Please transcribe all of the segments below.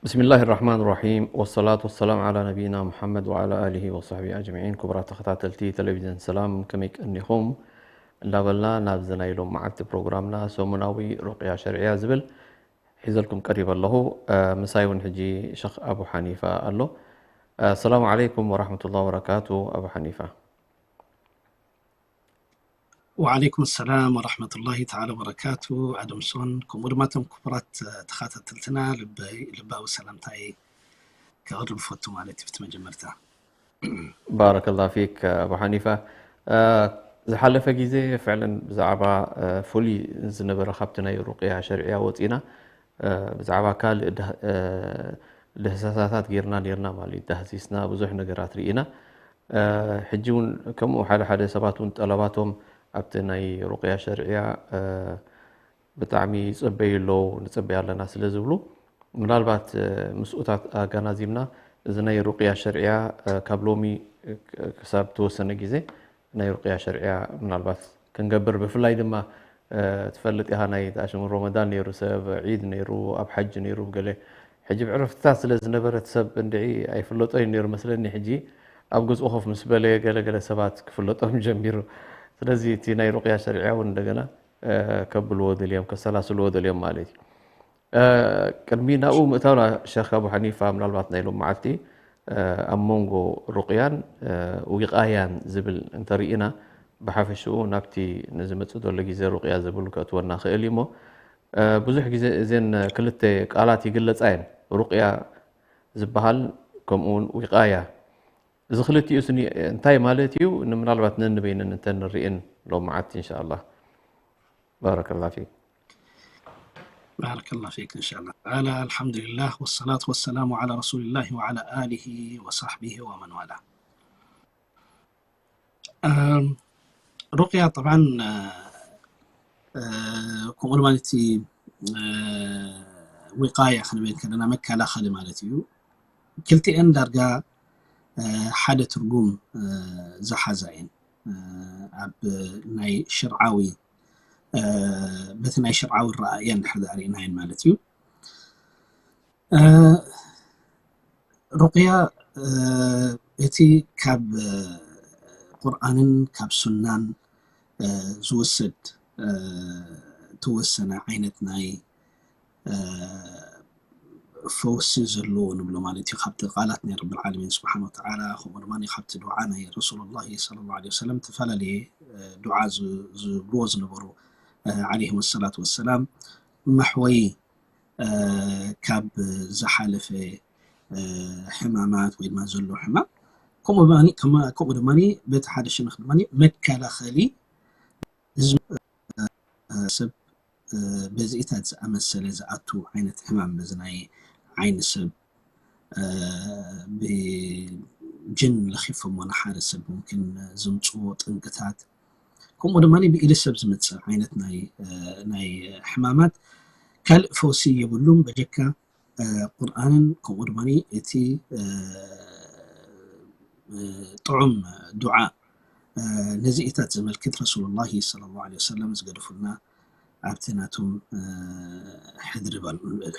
ብስሚላህ ራሕማን ራሒም፣ ወሰላቱ ወሰላም ዓላ ነቢይና ሙሓመድ ወዓላ ኣሊሂ ወሰሕቢሂ ኣጅመዒን። ክቡራት ተኸታተልቲ ቴሌቪዥን ሰላም፣ ከመይ ቀኒኹም? እንዳበልና ናብዚ ናይ ሎም መዓልቲ ፕሮግራምና ሰሙናዊ ሩቅያ ሸርዕያ ዝብል ሒዘልኩም ቀሪበ ኣለኹ። እ፣ ምሳይ እውን ሕጂ ሸኽ ኣቡ ሓኒፋ ኣሎ። እ፣ ሰላም ዓለይኩም ወራሕመቱላሂ ወበረካቱ። ኣቡ ሓኒፋ። ወዓለይኩም ሰላም ወራሕመቱላሂ ተዓላ ወበረካቱ። ኣደምሶን ከምኡ ድማ እቶም ክቡራት ተኸታተልትና ልባዊ ሰላምታይ ከቕርብ ፈቱ ማለት እዩ። ብቲ መጀመርታ ባረከላ ፊክ ኣቡ ሓኒፋ። ዝሓለፈ ግዜ ፍዕለን ብዛዕባ ፍሉይ ዝነበረ ካብቲ ናይ ሩቅያ ሸርዕያ ወፂና ብዛዕባ ካልእ ድህሰሳታት ጌርና ኔርና ማለት እዩ። ዳህሲስና ብዙሕ ነገራት ርኢና። ሕጂ እውን ከምኡ ሓደ ሓደ ሰባት እውን ጠለባቶም ኣብቲ ናይ ሩቅያ ሸርዕያ ብጣዕሚ ይፅበዩ ኣለዉ፣ ንፅበይ ኣለና ስለ ዝብሉ ምናልባት ምስኡታት ኣገናዚብና እዚ ናይ ሩቅያ ሸርዕያ ካብ ሎሚ ክሳብ ተወሰነ ግዜ ናይ ሩቅያ ሸርዕያ ምናልባት ክንገብር ብፍላይ ድማ ትፈልጥ ኢኻ ናይ ተኣሽሙ ሮመዳን ነይሩ ሰብ ዒድ ነይሩ ኣብ ሓጅ ነይሩ ገለ ሕጂ ብዕረፍትታት ስለ ዝነበረ እቲ ሰብ እንድዒ ኣይፍለጦ እዩ ነይሩ መስለኒ ሕጂ ኣብ ገዝኡ ኮፍ ምስ በለ ገለ ገለ ሰባት ክፍለጦም ጀሚሩ ስለዚ እቲ ናይ ሩቅያ ሸርዕያ እውን እንደገና ከብልዎ ደልዮም ከሰላስልዎ ደልዮም ማለት እዩ። ቅድሚ ናብኡ ምእታውና ሸኽ ኣቡ ሓኒፋ ምናልባት ናይ ሎም መዓልቲ ኣብ መንጎ ሩቅያን ዊቃያን ዝብል እንተርኢና ብሓፈሽኡ ናብቲ ንዝመፅእ ዘሎ ግዜ ሩቅያ ዝብል ከእትወና ክእል እዩ እሞ ብዙሕ ግዜ እዘን ክልተ ቃላት ይግለፃ እየን። ሩቅያ ዝበሃል ከምኡውን ዊቃያ እዚ ክልቲኡ ስኒ እንታይ ማለት እዩ? ንምናልባት ነንበይነን እንተ ንርእን ሎም መዓልቲ እንሻ ኣላህ። ባረከላ ፊክ። ባረከላ ፊክ እንሻ ኣላህ ተዓላ። ኣልሓምዱሊላህ ወሰላቱ ወሰላሙ ዓላ ረሱሊላህ ወዓላ ኣሊሂ ወሳሕቢሂ ወመን ዋላ። ሩቅያ ጠብዓን ከምኡ ድማ እቲ ዊቃያ ክንብል ከለና መከላኸሊ ማለት እዩ። ክልቲኤን ዳርጋ ሓደ ትርጉም ዝሓዛ እየን። ኣብ ናይ ሽርዓዊ በቲ ናይ ሽርዓዊ ረኣእያ እንድሕር ርኢናየን ማለት እዩ። ሩቅያ እቲ ካብ ቁርኣንን ካብ ሱናን ዝውሰድ ተወሰነ ዓይነት ናይ ፈውሲ ዘለዎ ንብሎ ማለት እዩ። ካብቲ ቃላት ናይ ረብል ዓለሚን ስብሓን ወተዓላ ከምኡ ድማ ካብቲ ዱዓ ናይ ረሱሉላሂ ሰለላሁ ዐለይሂ ወሰለም ዝተፈላለየ ዱዓ ዝብልዎ ዝነበሩ ዓለይሂም ሰላቱ ወሰላም መሕወይ ካብ ዝሓለፈ ሕማማት ወይ ድማ ዘሎ ሕማም ከምኡ ድማ በቲ ሓደ ሸነኽ ድማ መከላኸሊ ሰብ በዚኢታት ዝኣመሰለ ዝኣቱ ዓይነት ሕማም በዚ ናይ ዓይኒ ሰብ ብጅን ለኺፎሞ ንሓደ ሰብ ምምክን ዝምፅዎ ጠንቅታት ከምኡ ድማ ብኢድ ሰብ ዝመፅእ ዓይነት ናይ ናይ ሕማማት ካልእ ፈውሲ የብሉን በጀካ ቁርኣንን ከምኡ ድማ እቲ ጥዑም ዱዓ ነዚኢታት ዘመልክት ረሱሉላሂ ሰለላሁ ዐለይሂ ወሰለም ዝገደፉልና ኣብቲ ናቶም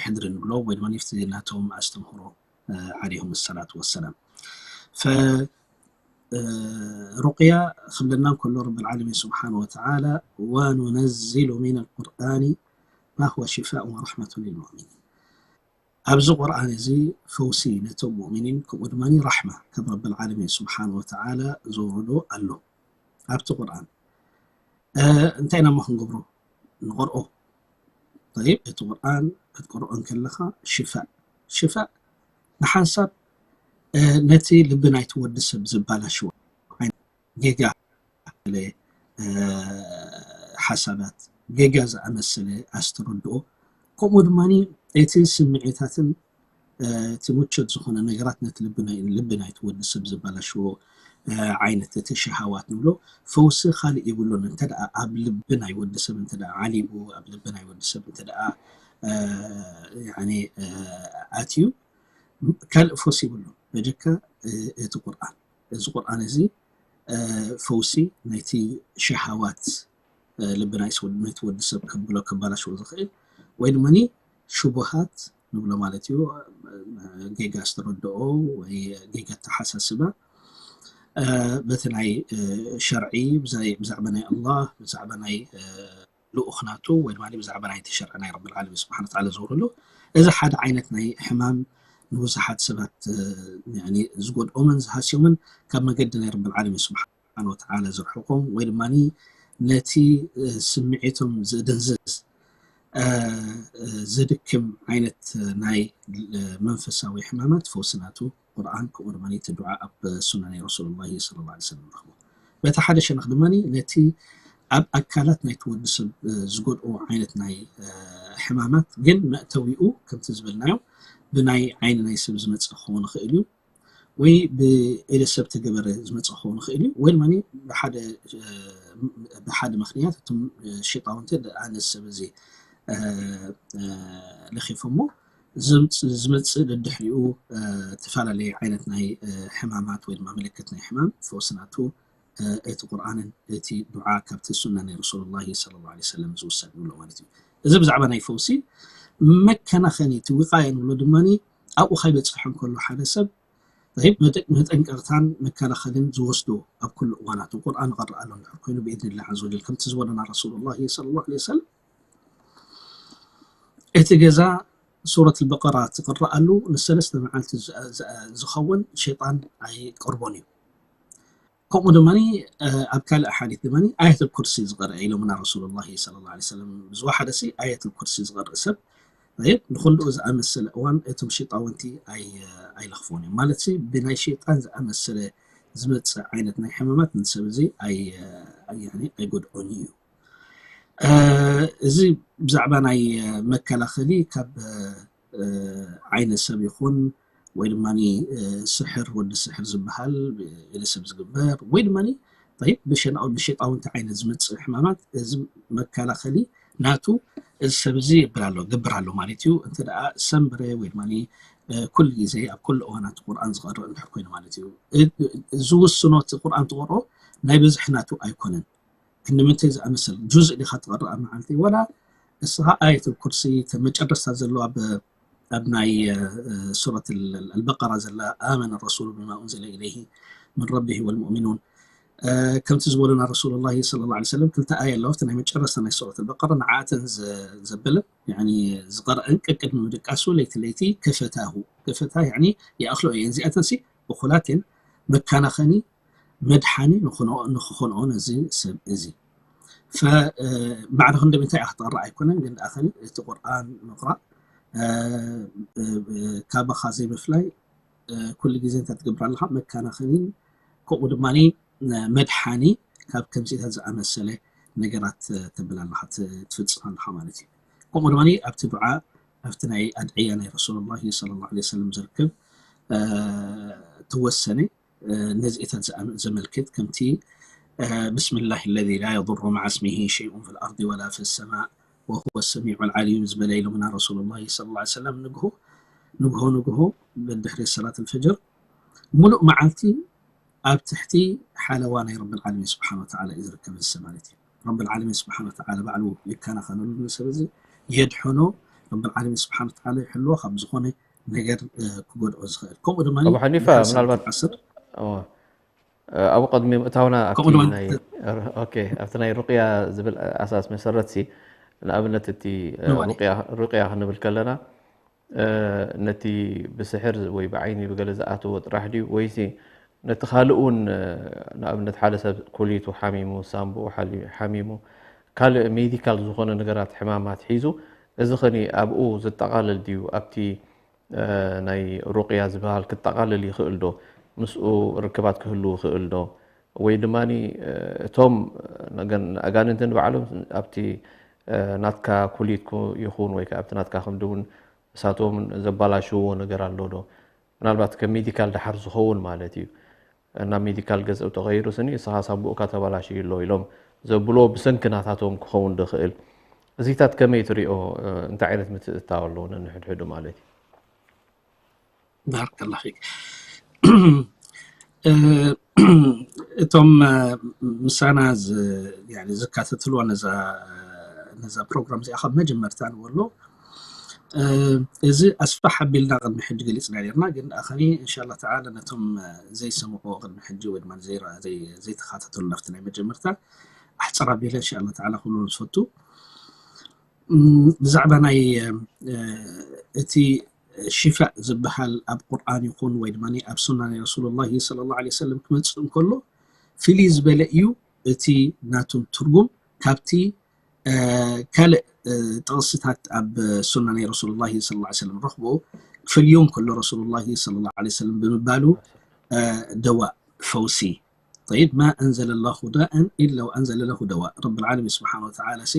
ሕድሪ ንብሎ ወይ ድማ ኣብቲ ናቶም ኣስተምህሮ ዓለይሂም ሰላቱ ወሰላም ሩቅያ ክብለና እንከሎ ረብል ዓለሚን ስብሓን ወተዓላ ወኑነዚሉ ሚን ኣልቁርኣኒ ማ ሁወ ሽፋእ ወረሕመቱ ልልሙእሚኒን ኣብዚ ቁርኣን እዚ ፈውሲ ነቶም ሙእሚኒን ከምኡ ድማ ራሕማ ካብ ረብል ዓለሚን ስብሓን ወተዓላ ዘውርዶ ኣሎ ኣብቲ ቁርኣን እንታይ ኢና እሞ ክንገብሮ ንቆርኦ ጠይብ እቲ ቁርኣን ክትቆርኦ እንከለኻ ሽፋእ ሽፋእ ንሓንሳብ ነቲ ልቢ ናይቲ ወዲ ሰብ ዘባላሽዎ ዓይነት ጌጋ ሓሳባት፣ ጌጋ ዝኣመሰለ ኣስተረድኦ፣ ከምኡ ድማ እቲ ስምዒታትን እቲ ምቾት ዝኾነ ነገራት ነቲ ልቢ ናይቲ ወዲ ሰብ ዘባላሽዎ ዓይነት እቲ ሸሃዋት ንብሎ ፈውሲ ካልእ የብሉን። እንተ ደኣ ኣብ ልቢ ናይ ወዲ ሰብ እንተ ደኣ ዓሊቡ፣ ኣብ ልቢ ናይ ወዲ ሰብ እንተ ደኣ ኣትዩ ካልእ ፈውሲ የብሉን በጀካ እቲ ቁርኣን። እዚ ቁርኣን እዚ ፈውሲ ናይቲ ሸሃዋት ልቢ ናይቲ ወዲ ሰብ ከብሎ ከባላሽዎ ዝኽእል ወይ ድማ ሽቡሃት ንብሎ ማለት እዩ። ጌጋ ዝተረድኦ ወይ ጌጋ ኣተሓሳስባ በቲ ናይ ሸርዒ ብዛዕባ ናይ ኣላህ ብዛዕባ ናይ ልኡኽ ናቱ ወይ ድማ ብዛዕባ ናይቲ ሸርዒ ናይ ረብል ዓለሚን ስብሓን ወተዓላ ዘውረዶ እዚ ሓደ ዓይነት ናይ ሕማም ንብዙሓት ሰባት ዝጎድኦምን ዝሃስዮምን ካብ መገዲ ናይ ረብል ዓለሚን ስብሓን ወተዓላ ዘርሕቆም ወይ ድማ ነቲ ስምዒቶም ዘደንዝዝ ዘድክም ዓይነት ናይ መንፈሳዊ ሕማማት ፈውሲ ናቱ ቁርኣን ከምኡ ድማ እቲ ዱዓ ኣብ ሱና ናይ ረሱሉላሂ ሰለላሁ ዐለይሂ ወሰለም ንረኽቦ። በቲ ሓደ ሸነኽ ድማ ነቲ ኣብ ኣካላት ናይቲ ወዲ ሰብ ዝጎድኦ ዓይነት ናይ ሕማማት ግን መእተዊኡ ከምቲ ዝበልናዮ ብናይ ዓይኒ ናይ ሰብ ዝመፅእ ክኸውን ይኽእል እዩ ወይ ብኢደ ሰብ ተገበረ ዝመፅእ ክኸውን ይኽእል እዩ ወይ ድማ ብሓደ ምኽንያት እቶም ሸይጣውንቲ ኣነ ሰብ እዚ ለኺፎሞ ዝመፅእ ደድሕሪኡ ዝተፈላለዩ ዓይነት ናይ ሕማማት ወይ ድማ ምልክት ናይ ሕማም ፈውሲ ናቱ እቲ ቁርኣንን እቲ ዱዓ ካብቲ ሱና ናይ ረሱሉላሂ ሰለላሁ ዐለይሂ ወሰለም ዝውሰድ ንብሎ ማለት እዩ። እዚ ብዛዕባ ናይ ፈውሲ መከናኸኒ እቲ ዊቃያ ንብሎ ድማ ኣብኡ ከይበፅሖም ከሎ ሓደ ሰብ መጠንቀቕታን መከላኸልን ዝወስዶ ኣብ ኩሉ እዋናት ቁርኣን ይቐርእ ኣሎ እንድሕር ኮይኑ ብኢድኒላህ ዐዘ ወጀል ከምቲ ዝበለና ረሱሉላሂ ሰለላሁ ዐለይሂ ወሰለም እቲ ገዛ ሱረት በቀራ ትቕረኣሉ ንሰለስተ መዓልቲ ዝኸውን ሸይጣን ኣይቀርቦን እዩ። ከምኡ ድማ ኣብ ካልእ ሓዲት ድማ ኣየት ኩርሲ ዝቐርአ ኢሎምና ረሱሉላሂ ሰለላሁ ዐለይሂ ወሰለም። ዝወሓደ ሲ ኣየት ኩርሲ ዝቐርእ ሰብ ንክንድኡ ዝኣመሰለ እዋን እቶም ሸይጣውንቲ ኣይለኽፎን እዮም ማለት ብናይ ሸይጣን ዝኣመሰለ ዝመፅእ ዓይነት ናይ ሕማማት ንሰብ እዚ ኣይጎድኦን እዩ። እዚ ብዛዕባ ናይ መከላኸሊ ካብ ዓይነ ሰብ ይኹን ወይ ድማ ስሕር ወዲ ስሕር ዝበሃል ኢለ ሰብ ዝግበር ወይ ድማ ብሸጣውንቲ ዓይነት ዝመፅእ ሕማማት እዚ መከላኸሊ ናቱ እዚ ሰብ እዚ ይብል ኣሎ ግብር ኣሎ ማለት እዩ። እንተ ደኣ ሰንብረ ወይ ድማ ኩሉ ግዜ ኣብ ኩሉ እዋናት ቁርኣን ዝቐርእ እንድሕር ኮይኑ ማለት እዩ። ዝውስኖ እቲ ቁርኣን ትቐርኦ ናይ ብዝሒ ናቱ ኣይኮነን። ክንዲ ምንታይ ዝኣመሰል ጁዝእ ዲኻ ትቐርእ ኣብ መዓልቲ ወላ እስኻ ኣየት ኩርሲ መጨረስታ ዘሎ ኣብ ኣብ ናይ ሱረት ኣልበቀራ ዘላ ኣመነ ረሱሉ ብማ ኡንዝለ ኢለይሂ ምን ረቢሂ ወልሙእሚኑን ከምቲ ዝበሉና ረሱሉላሂ ሰለላሁ ዐለይሂ ወሰለም ክልተ ኣየ ኣለዋ ኣብቲ ናይ መጨረስታ ናይ ሱረት ኣልበቀራ ንዓኣተን ዘበለ ዝቐርአን ቀቅድሚ ምድቃሱ ለይቲ ለይቲ ከፈታሁ ከፈታ ይኣኽሎ እየን እዚኣተንሲ እኹላት እየን መከናኸኒ መድሓኒ ንክኾንኦ ነዚ ሰብ እዚ ማዕረ ክንደምንታይ ክትቐርእ ኣይኮነን ግን ደኣ እቲ ቁርኣን ምቕራእ ካባኻ ዘይምፍላይ ኩሉ ግዜ እንታይ ትገብር ኣለኻ መከናኸኒን ከምኡ ድማ መድሓኒ ካብ ከምዚታት ዝኣመሰለ ነገራት ተብል ኣለኻ ትፍፅም ኣለኻ ማለት እዩ። ከምኡ ድማ ኣብቲ ዱዓ ኣብቲ ናይ ኣድዕያ ናይ ረሱሉላሂ ሰለላሁ ዐለይሂ ወሰለም ዝርከብ ተወሰነ ነዚኢታት ዘመልክት ከምቲ ብስምላህ ለዚ ላ የضሩ መዓ ስሚሂ ሸይኡን ፊል ኣርዲ ወላ ፊ ሰማእ ወሁወ ሰሚዑ ልዓሊም ዝበለ ኢሎምና ረሱሉላሂ ሰለላሁ ዐለይሂ ወሰለም ንግሆ ንግሆ ንግሆ ድሕሪ ሰላት ልፈጅር ሙሉእ መዓልቲ ኣብ ትሕቲ ሓለዋ ናይ ረብል ዓለሚን ስብሓን ወተዓላ እዩ ዝርከብ እዚ ሰብ ማለት እዩ። ረብል ዓለሚን ስብሓን ወተዓላ ባዕሉ ይከናኸነሉ ንሰብ እዚ የድሕኖ ረብል ዓለሚን ስብሓን ወተዓላ ይሕልዎ ካብ ዝኾነ ነገር ክጎድኦ ዝኽእል ከምኡ ድማ ኣቡ ሓኒፋ ምናልባት ኣብኡ ቅድሚ ምእታውና ኣብቲ ናይ ሩቅያ ዝብል ኣሳስ መሰረት ሲ ንኣብነት እቲ ሩቅያ ክንብል ከለና ነቲ ብስሕር ወይ ብዓይኒ ብገለ ዝኣተዎ ጥራሕ ድዩ ወይሲ ነቲ ካልእ እውን ንኣብነት ሓደ ሰብ ኩሊቱ ሓሚሙ ሳምብኡ ሓሚሙ ካልእ ሜዲካል ዝኾነ ነገራት ሕማማት ሒዙ እዚ ኸኒ ኣብኡ ዘጠቓልል ድዩ ኣብቲ እ፣ ናይ ሩቕያ ዝበሃል ክጠቓልል ይኽእል ዶ? ምስኡ ርክባት ክህሉ ይኽእል ዶ? ወይ ድማ፣ እ፣ እቶም ነገን ኣጋንንቲ ንባዕሎም ኣብቲ፣ እ፣ ናትካ ኩሊት ኩ-፣ ይኹን ወይ ከኣ ኣብቲ ናትካ ክንዲ እውን እሳቶም ዘባላሽዎ ነገር ኣሎ ዶ? ምናልባት ከም ሜዲካል ደሓር ዝኸውን ማለት እዩ። ናብ ሜዲካል ገንዘብ ተቐይሩ ስኒ ንስኻ ሳቡእካ ተባላሽዩ ኣሎ ኢሎም ዘብሎ ብሰንኪ ናታቶም ክኸውን ድኽእል። እዚታት ከመይ ትሪኦ? እ፣ እንታይ ዓይነት ምትእትታው ኣለዎ ነንሕድሕዱ ማለት እዩ? ባረከላ ፊክ። እ፣ እቶም፣ እ፣ ምሳና ዝ-፣ ያኒ ዝካተትልዎ ነዛ፣ ነዛ ፕሮግራም እዚኣ ካብ መጀመርታ ንበሎ፣ እ፣ እዚ ኣስፋሕ ኣቢልና ቅድሚ ሕጂ ገሊጽና ነርና፣ ግን ኣኸኒ እንሻላ ተዓላ ነቶም፣ እ፣ ዘይሰምዕዎ ቅድሚ ሕጂ ወይ ድማ ዘይረ-፣ ዘይ-፣ ዘይተኻታተሉ ናብቲ ናይ መጀመርታ ኣሕጽር ኣቢለ እንሻላ ተዓላ ክብሎ ዝፈቱ። እም፣ ብዛዕባ ናይ፣ እ፣ እቲ ሽፋእ ዝበሃል ኣብ ቁርኣን ይኹን ወይ ድማ ኣብ ሱና ናይ ረሱሉላሂ ሰለላሁ ዐለይሂ ወሰለም ክመጽእ እንከሎ ፍልይ ዝበለ እዩ እቲ ናቱ ትርጉም ካብቲ፣ እ፣ ካልእ፣ እ፣ ጥቕስታት ኣብ ሱና ናይ ረሱሉላሂ ሰለላሁ ዐለይሂ ወሰለም ረኽቦ ክፈልዮ እንከሎ ረሱሉላሂ ሰለላሁ ዐለይሂ ወሰለም ብምባሉ፣ እ፣ ደዋእ ፈውሲ። طيب، ما أنزل الله داء إلا وأنزل له دواء. ረብል ዓለሚን ስብሓነ ወተዓላ ሲ፣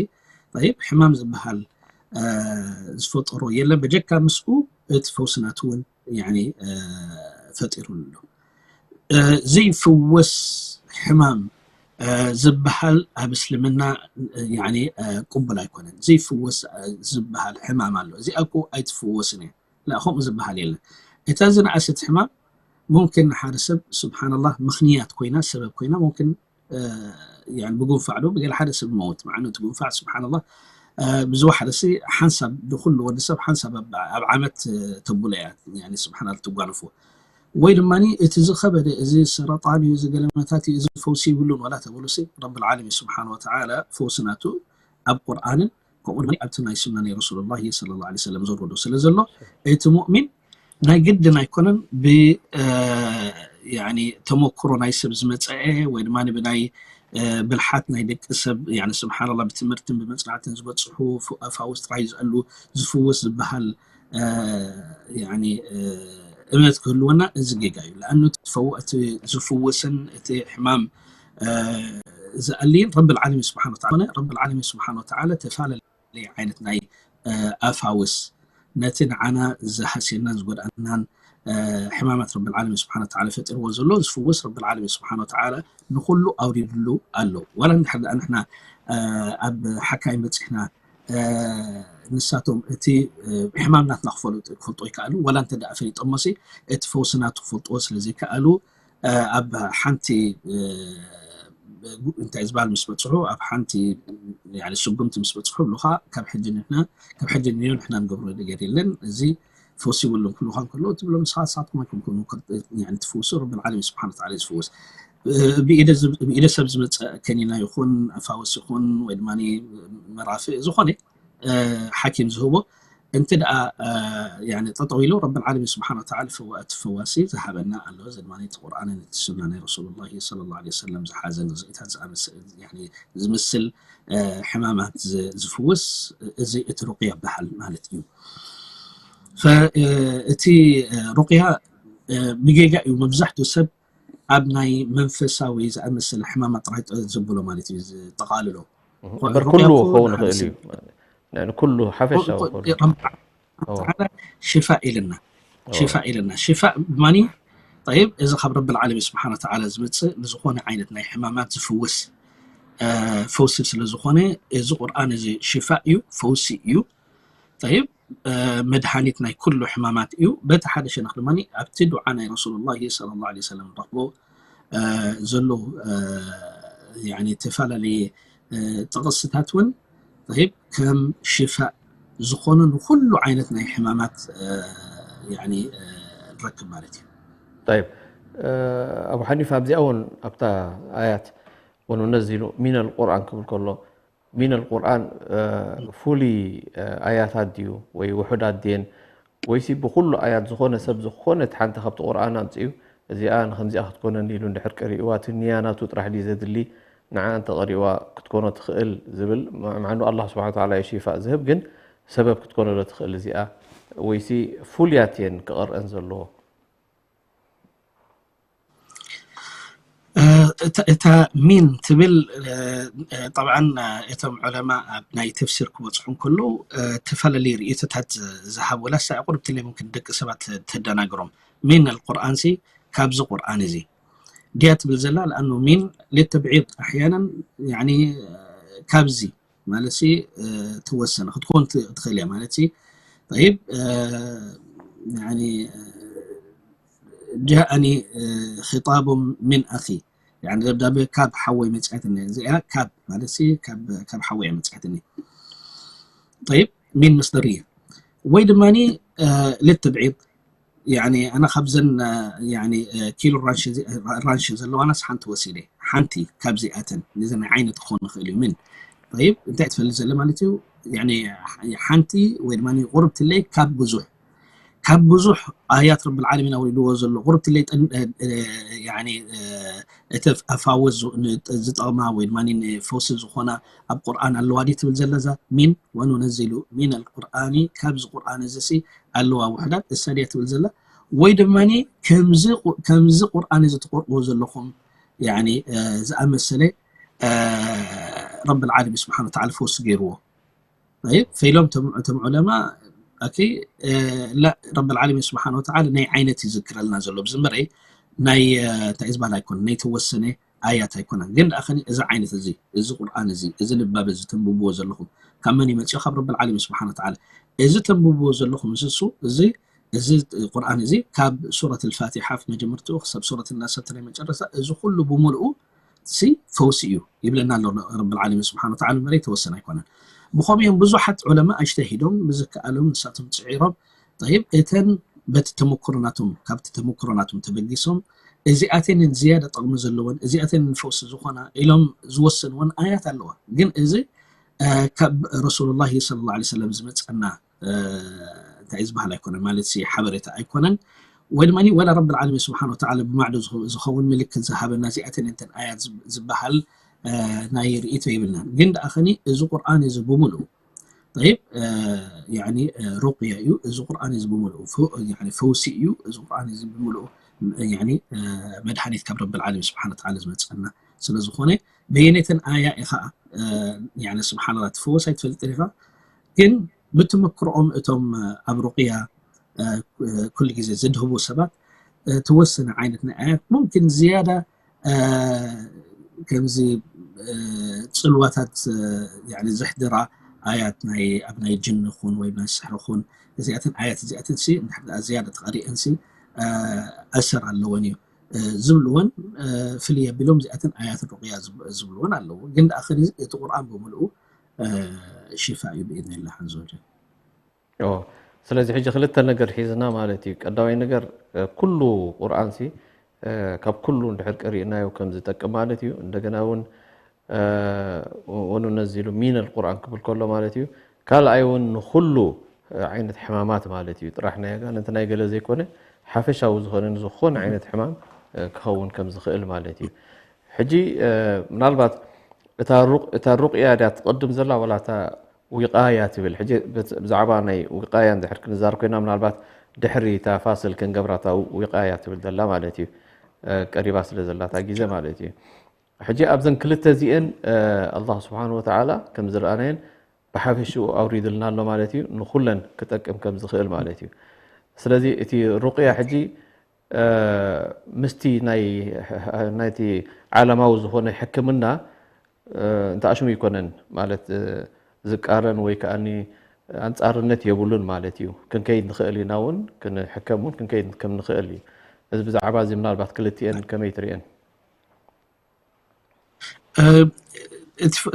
طيب፣ ሕማም ዝበሃል፣ እ፣ ዝፈጠሮ የለን በጀካ ምስኡ እቲ ፈውሲ ናቱ እውን፣ ያኒ፣ እ፣ ፈጢሩሉ ኣሎ። እ፣ ዘይፍወስ ሕማም፣ እ፣ ዝበሃል ኣብ እስልምና፣ እ፣ ያኒ፣ እ፣ ቅቡል ኣይኮነን። ዘይፍወስ፣ እ፣ ዝበሃል ሕማም ኣሎ። እዚኣ እኮ ኣይትፍወስን እያ። ላ፣ ከምኡ ዝበሃል የለን። እታ ዝነኣሰት ሕማም ሙምኪን ንሓደ ሰብ ስብሓንላህ ምኽንያት ኮይና፣ ሰበብ ኮይና፣ ሙምኪን፣ እ፣ ያኒ ብጉንፋዕ ዶ ብገለ ሓደ ሰብ ይመውት። መዓኑ እቲ ጉንፋዕ ስብሓንላህ፣ እ፣ ብዝወሓደሲ ሓንሳብ ንኹሉ ወዲ ሰብ ሓንሳብ ኣብ፣ ኣብ ዓመት፣ እ፣ ተብሎ እያ፣ ያኒ ስብሓንላህ ትጓንፎ። ወይ ድማ እቲ ዝኸበደ እዚ ሰረጣን እዩ፣ እዚ ገለመታት እዩ፣ እዚ ፈውሲ ይብሉን ዋላ ተብሉሲ ረብል ዓለሚን ስብሓን ወተዓላ ፈውሲ ናቱ ኣብ ቁርኣንን ከምኡ ድማ ኣብቲ ናይ ሱና ናይ ረሱሉላሂ ሰለላሁ ዐለይሂ ወሰለም ዘውረዶ ስለ ዘሎ እቲ ሙእሚን ናይ ግድን ኣይኮነን ብ፣ እ፣ ያኒ ተመክሮ ናይ ሰብ ዝመጸአ ወይ ድማ ብናይ፣ እ፣ ብልሓት ናይ ደቂ ሰብ፣ ያኒ ስብሓንላህ ብትምህርትን ብመጽናዕትን ዝበጽሑ ፍ-፣ ፈዋሲ ጥራይ ዝኣሉ ዝፍውስ ዝበሃል፣ እ፣ ያኒ፣ እ፣ እምነት ክህልወና እዚ ጌጋ እዩ። ለኣኑ እቲ ፈው-፣ እቲ ዝፍውስን እቲ ሕማም፣ እ፣ ዝኣልይን ረብል ዓለሚን ስብሓን ወተዓላ፣ ረብል ዓለሚን ስብሓን ወተዓላ ተፈላለየ ዓይነት ናይ፣ እ፣ ኣፋውስ ነቲ ንዓና ዝሃስየናን ዝጎድኣናን፣ እ፣ ሕማማት ረብል ዓለሚን ስብሓን ወተዓላ ፈጢርዎ ዘሎ ዝፍውስ ረብል ዓለሚን ስብሓን ወተዓላ ንኹሉ ኣውሪድሉ ኣሎ። ዋላ እንድሕር ደኣ ንሕና፣ እ፣ ኣብ ሓካይም በጺሕና፣ እ፣ ንሳቶም እቲ፣ እ፣ ሕማም ናትና ክፈሉ-፣ ክፈልጦ ይከኣሉ። ዋላ እንተ ደኣ ፈሊጦሞሲ እቲ ፈውሲ ናቱ ክፈልጥዎ ስለ ዘይከኣሉ፣ እ፣ ኣብ ሓንቲ፣ እ፣ እንታይ ዝበሃል ምስ በጽሑ፣ ኣብ ሓንቲ፣ ያኒ ስጉምቲ ምስ በጽሑ ይብሉኻ፣ ካብ ሕጂ ንሕና፣ ካብ ሕጂ ንዮ ንሕና ንገብሮ ነገር የለን። እዚ ፈውሲ ይብሉን ክብሉኻ እንከለዉ ትብሎም ንስኻ፣ ንስኻትኩም ኣይኮንኩም፣ ያኒ ትፍውሱ፣ ረብል ዓለሚን ስብሓን ወተዓላ እዩ ዝፍውስ። እ፣ ብኢደ ዝ-፣ ብኢደ ሰብ ዝመጽእ ከኒና ይኹን፣ ኣፋውስ ይኹን፣ ወይ ድማ መራፍእ ዝኾነ፣ እ፣ ሓኪም ዝህቦ፣ እንተ ደኣ፣ እ፣ ያኒ ጠጠው ኢሉ ረብል ዓለሚን ስብሓን ወተዓላ ፈዋ-፣ እቲ ፈዋሲ ዝሃበና ኣሎ። እዚ ድማ እቲ ቁርኣንን እቲ ሱና ናይ ረሱሉላሂ ሰለላሁ ዐለይሂ ወሰለም ዝሓዘ ንርእታት ዝኣመስ-፣ ያኒ ዝምስል፣ እ፣ ሕማማት ዝ-፣ ዝፍውስ እዚ እቲ ሩቅያ ይበሃል ማለት እዩ። ፈ-፣ እ፣ እቲ፣ እ፣ ሩቅያ፣ እ፣ ብጌጋ እዩ መብዛሕትኡ ሰብ ኣብ ናይ መንፈሳዊ ዝኣመሰለ ሕማማት ጥራይ ጥ-፣ ዘብሎ ማለት እዩ ዝጠቓልሎ። እምበር ሩቅያ ኩሉ እኮ ክኸውን ንሓደ ይኽእል እዩ። ሰብ ንኩሉ ሓፈሻዊ ኩሉ። ረብ-፣ እዎ። ተዓላ ሽፋእ ኢልና። እዎ። ሽፋእ ኢልና። ሽፋእ ማኒ? ጠይብ፣ እዚ ካብ ረብል ዓለሚን ስብሓን ወተዓላ ዝመጽእ ንዝኾነ ዓይነት ናይ ሕማማት ዝፍውስ፣ እ፣ ፈውሲ ስለ ዝኾነ፣ እዚ ቁርኣን እዚ ሽፋእ እዩ፣ ፈውሲ እዩ። ጠይብ፣ እ፣ መድሃኒት ናይ ኩሉ ሕማማት እዩ። በቲ ሓደ ሸነኽ ድማ ኣብቲ ዱዓ ናይ ረሱሉላሂ ሰለላሁ ዐለይሂ ወሰለም ንረኽቦ፣ እ፣ ዘሎ፣ እ፣ ያኒ፣ ዝተፈላለየ፣ እ፣ ጥቕስታት እውን፣ ጠይብ፣ ከም ሽፋእ ዝኾኑ ንኹሉ ዓይነት ናይ ሕማማት፣ እ፣ ያኒ፣ እ፣ ንረክብ ማለት እዩ። ጠይብ፣ እ፣ ኣቡ ሓኒፋ፣ ኣብዚኣ እውን ኣብታ ኣያት ወኑነዚሉ ሚነል ቁርኣን ክብል ከሎ፣ ሚነል ቁርኣን፣ እ፣ ፍሉይ፣ እ፣ ኣያታት ድዩ ወይ ውሑዳት ድየን? ወይሲ ብኹሉ ኣያት ዝኾነ ሰብ ዝኾነት ሓንቲ ካብቲ ቁርኣን ኣምጺኡ እዚኣ ንኸምዚኣ ክትኮነኒ ኢሉ እንድሕር ቀሪእዋ፣ እቲ ንያ ናቱ ጥራሕ ድዩ ዘድሊ? ንዓ እንተ ቀሪእዋ ክትኮኖ ትኽእል ዝብል፣ ም-፣ ምዓኑ ኣላህ ስብሓነ ወተዓላ እዩ ሽፋእ ዝህብ፣ ግን ሰበብ ክትኮኖ ዶ ትኽእል እዚኣ? ወይሲ ፍሉያት እየን ክቐርአን ዘለዎ? እታ ሚን ትብል ጠብዓን እቶም ዑለማ ኣብ ናይ ተፍሲር ክበፅሑ እንከለዉ ተፈላለዩ ርእይቶታት ዝሃብ ወላ ሳዕ ቁርብትለ ምምክን ደቂ ሰባት ተደናግሮም። ሚን ኣልቁርኣን ሲ ካብዚ ቁርኣን እዚ ድያ ትብል ዘላ። ለኣኑ ሚን ልተብዒድ ኣሕያናን ካብዚ ማለት ሲ ትወሰነ ክትኮን ትኽእል እያ ማለት ሲ። ጠይብ ጃእኒ ኺጣቡ ምን ኣኺ፣ ደብዳቤ ካብ ሓወይ መፅኣትኒ። እዚኣ ካብ ማለት ካብ ሓወይ መፅኣትኒ። ጠይብ ሚን መስደርየ ወይ ድማ ልትብዒድ ኣነ ካብዘን ኪሎ ራንሽ ዘለዋናስ ሓንቲ ወሲደ፣ ሓንቲ ካብዚኣተን ነዘን ዓይነት ክኾን ይኽእል እዩ። ምን ጠይብ እንታይ ትፈልጥ ዘለ ማለት እዩ። ሓንቲ ወይ ድማ ቁርብትለይ ካብ ብዙሕ ካብ ብዙሕ ኣያት ረብል ዓለሚን ኣውሪድዎ ዘሎ ቁርብትለይ እቲ ኣፋወዝ ዝጠቕማ ወይ ድማ ፈውሲ ዝኾና ኣብ ቁርኣን ኣለዋ ድዩ ትብል ዘለዛ ሚን ወኑነዚሉ ሚን ኣልቁርኣኒ ካብዚ ቁርኣን እዚ ሲ ኣለዋ ውሕዳት እሳ ድያ ትብል ዘላ ወይ ድማ ከምዚ ቁርኣን እዚ ትቆርብዎ ዘለኹም ዝኣመሰለ ረብል ዓለሚን ስብሓን ወተዓላ ፈውሲ ገይርዎ። ፈኢሎም እቶም ዑለማ ረብል ዓለሚን ስብሓን ወተዓላ ናይ ዓይነት ይዝክረልና ዘሎ ብዝምበረ ናይ እንታይ ዝበሃል ኣይኮነ ናይ ተወሰነ ኣያት ኣይኮነን። ግን ደኣ ከኒ እዚ ዓይነት እዚ እዚ ቁርኣን እዚ እዚ ንባብ እዚ ተንብብዎ ዘለኹም ካብ መን ይመፅኦ? ካብ ረብል ዓለሚን ስብሓን ወተዓላ። እዚ ተንብብዎ ዘለኹም እዚ እሱ እዚ እዚ ቁርኣን እዚ ካብ ሱረት ልፋቲሓ መጀመርትኡ ክሳብ ሱረት ናስ ኣብቲ ናይ መጨረስታ እዚ ኩሉ ብምልኡ ሲ ፈውሲ እዩ ይብለና ኣሎ ረብል ዓለሚን ስብሓን ወተዓላ። እምበር የተወሰነ ኣይኮነን። ብኸምኡ እዮም ብዙሓት ዑለማ ኣጅተሂዶም ብዝከኣሎም ንሳቶም ፅዒሮም ጠይብ እተን በቲ ተመክሮ ናቶም ካብቲ ተመክሮ ናቶም ተበጊሶም እዚኣተንን ዝያዳ ጥቕሚ ዘለወን እዚኣተንን ፈውሲ ዝኾና ኢሎም ዝወሰንወን ኣያት ኣለዋ። ግን እዚ ካብ ረሱሉላሂ ሰለላሁ ዐለይሂ ወሰለም ዝመፀና እንታይ እዩ ዝበሃል ኣይኮነን ማለት ሲ ሓበሬታ ኣይኮነን። ወይ ድማ ወላ ረብል ዓለሚን ስብሓን ወተዓላ ብማዕዶ ዝኸውን ምልክት ዝሃበና እዚኣተን እንተን ኣያት ዝበሃል ናይ ርእይቶ የብልናን። ግን ደኣ ኸኒ እዚ ቁርኣን እዚ ብምልኡ ጠይብ ሩቅያ እዩ። እዚ ቁርኣን እዚ ብምልኡ ፈውሲ እዩ። እዚ ቁርኣን እዚ ብምልኡ መድሃኒት ካብ ረብል ዓለሚን ስብሓን ወተዓላ ዝመፀና ስለዝኾነ በየነተን ኣያ ኢኻ ስብሓንላ ትፈወስ ኣይትፈልጥን ኢኻ። ግን ብትምክርኦም እቶም ኣብ ሩቅያ ኩሉ ግዜ ዘድህቡ ሰባት ትወሰነ ዓይነት ናይ ኣያት ሙምኪን ዝያዳ ከምዚ ፅልዋታት ዘሕድራ ኣያት ናይ ኣብ ናይ ጅን ኹን ወይ ናይ ስሕሪ ኹን እዚኣተን ኣያት እዚኣተን ሲ እንድሕር ዝያዳ ተቐሪአን ሲ ኣሰር ኣለወን እዩ ዝብልወን ፍልይ ኣቢሎም እዚኣተን ኣያት ሩቅያ ዝብልወን ኣለዉ። ግን ደኣ እቲ ቁርኣን ብምልኡ ሽፋ እዩ ብኢዝኒላህ ዐዘ ወጀል። ስለዚ ሕጂ ክልተ ነገር ሒዝና ማለት እዩ። ቀዳማይ ነገር ኩሉ ቁርኣን ሲ ካብ ኩሉ እንድሕር ቀሪእናዮ ከም ዝጠቅም ማለት እዩ። እንደገና እውን ወኑነዚሉ ሚነል ቁርኣን ክብል ከሎ ማለት እዩ። ካልኣይ እውን ንኩሉ ዓይነት ሕማማት ማለት እዩ። ጥራሕ ናይ ኣጋንንቲ ናይ ገለ ዘይኮነ ሓፈሻዊ ዝኾነ ንዝኾነ ዓይነት ሕማም ክኸውን ከም ዝኽእል ማለት እዩ። ሕጂ ምናልባት እታ ሩቅያ ድያ ትቐድም ዘላ ዋላ እታ ዊቃያ ትብል? ሕጂ ብዛዕባ ናይ ዊቃያ እንድሕር ክንዛር ኮይና ምናልባት ድሕሪ እታ ፋስል ክንገብራ እታ ዊቃያ ትብል ዘላ ማለት እዩ ቀሪባ ስለ ዘላ እታ ግዜ ማለት እዩ። ሕጂ ኣብዘን ክልተ እዚአን ኣላህ ስብሓን ወተዓላ ከም ዝረኣናየን ብሓፈሽኡ ኣውሪድልና ኣሎ ማለት እዩ። ንኩለን ክጠቅም ከም ዝኽእል ማለት እዩ። ስለዚ እቲ ሩቅያ ሕጂ ምስቲ ናይቲ ዓለማዊ ዝኾነ ሕክምና እንተኣሽሙ ይኮነን ማለት ዝቃረን ወይ ከኣኒ ኣንጻርነት የብሉን ማለት እዩ። ክንከይድ ንኽእል ኢና እውን ክንሕከም እውን ክንከይድ ከም ንኽእል እዩ። እዚ ብዛዕባ እዚ ምናልባት ክልቲኤን ከመይ ትርእየን?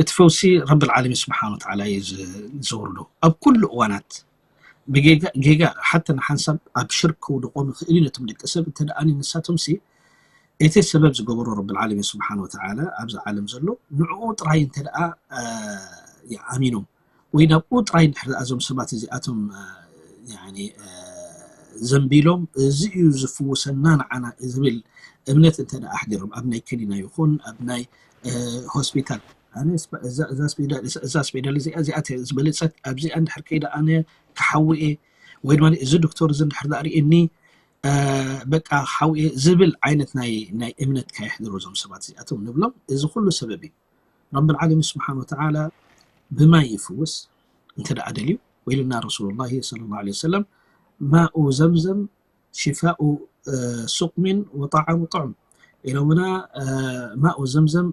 እቲ ፈውሲ ረብል ዓለሚን ስብሓን ወተዓላ እዩ ዘውርዶ ኣብ ኩሉ እዋናት። ብጌጋ ሓተ ንሓንሳብ ኣብ ሽርክ ክውድቆም ይኽእል እዩ። ነቶም ደቂ ሰብ እንተ ደኣ ንሳቶም ሲ እቲ ሰበብ ዝገበሮ ረብል ዓለሚን ስብሓን ወተዓላ ኣብዚ ዓለም ዘሎ ንዕኡ ጥራይ እንተ ደኣ ይኣሚኖም ወይ ናብኡ ጥራይ እንድሕር ደኣ እዞም ሰባት እዚኣቶም ዘንቢሎም እዚ እዩ ዝፍውሰና ንዓና ዝብል እምነት እንተ ደኣ ኣሕዲሮም ኣብ ናይ ከኒና ይኹን ኣብ ናይ ሆስፒታል እዛ ስፔዳል እዚኣ እዚኣ ዝበለፀት ኣብዚኣ እንድሕር ከይደ ኣነ ክሓዊ እየ ወይ ድማ እዚ ዶክተር እዚ እንድሕር ዳኣ ርእየኒ በቃ ሓውየ ዝብል ዓይነት ናይ እምነት ካየሕድሩ እዞም ሰባት እዚኣቶም ንብሎም። እዚ ኩሉ ሰበብ እዩ። ረብል ዓለሚን ስብሓን ወተዓላ ብማይ ይፍውስ እንተ ደኣ ደልዩ። ወኢሉና ረሱሉላሂ ሰለላሁ ዐለይሂ ወሰለም፣ ማኡ ዘምዘም ሽፋኡ ሱቅሚን ወጣዓሙ ጥዑም ኢሎምና። ማኡ ዘምዘም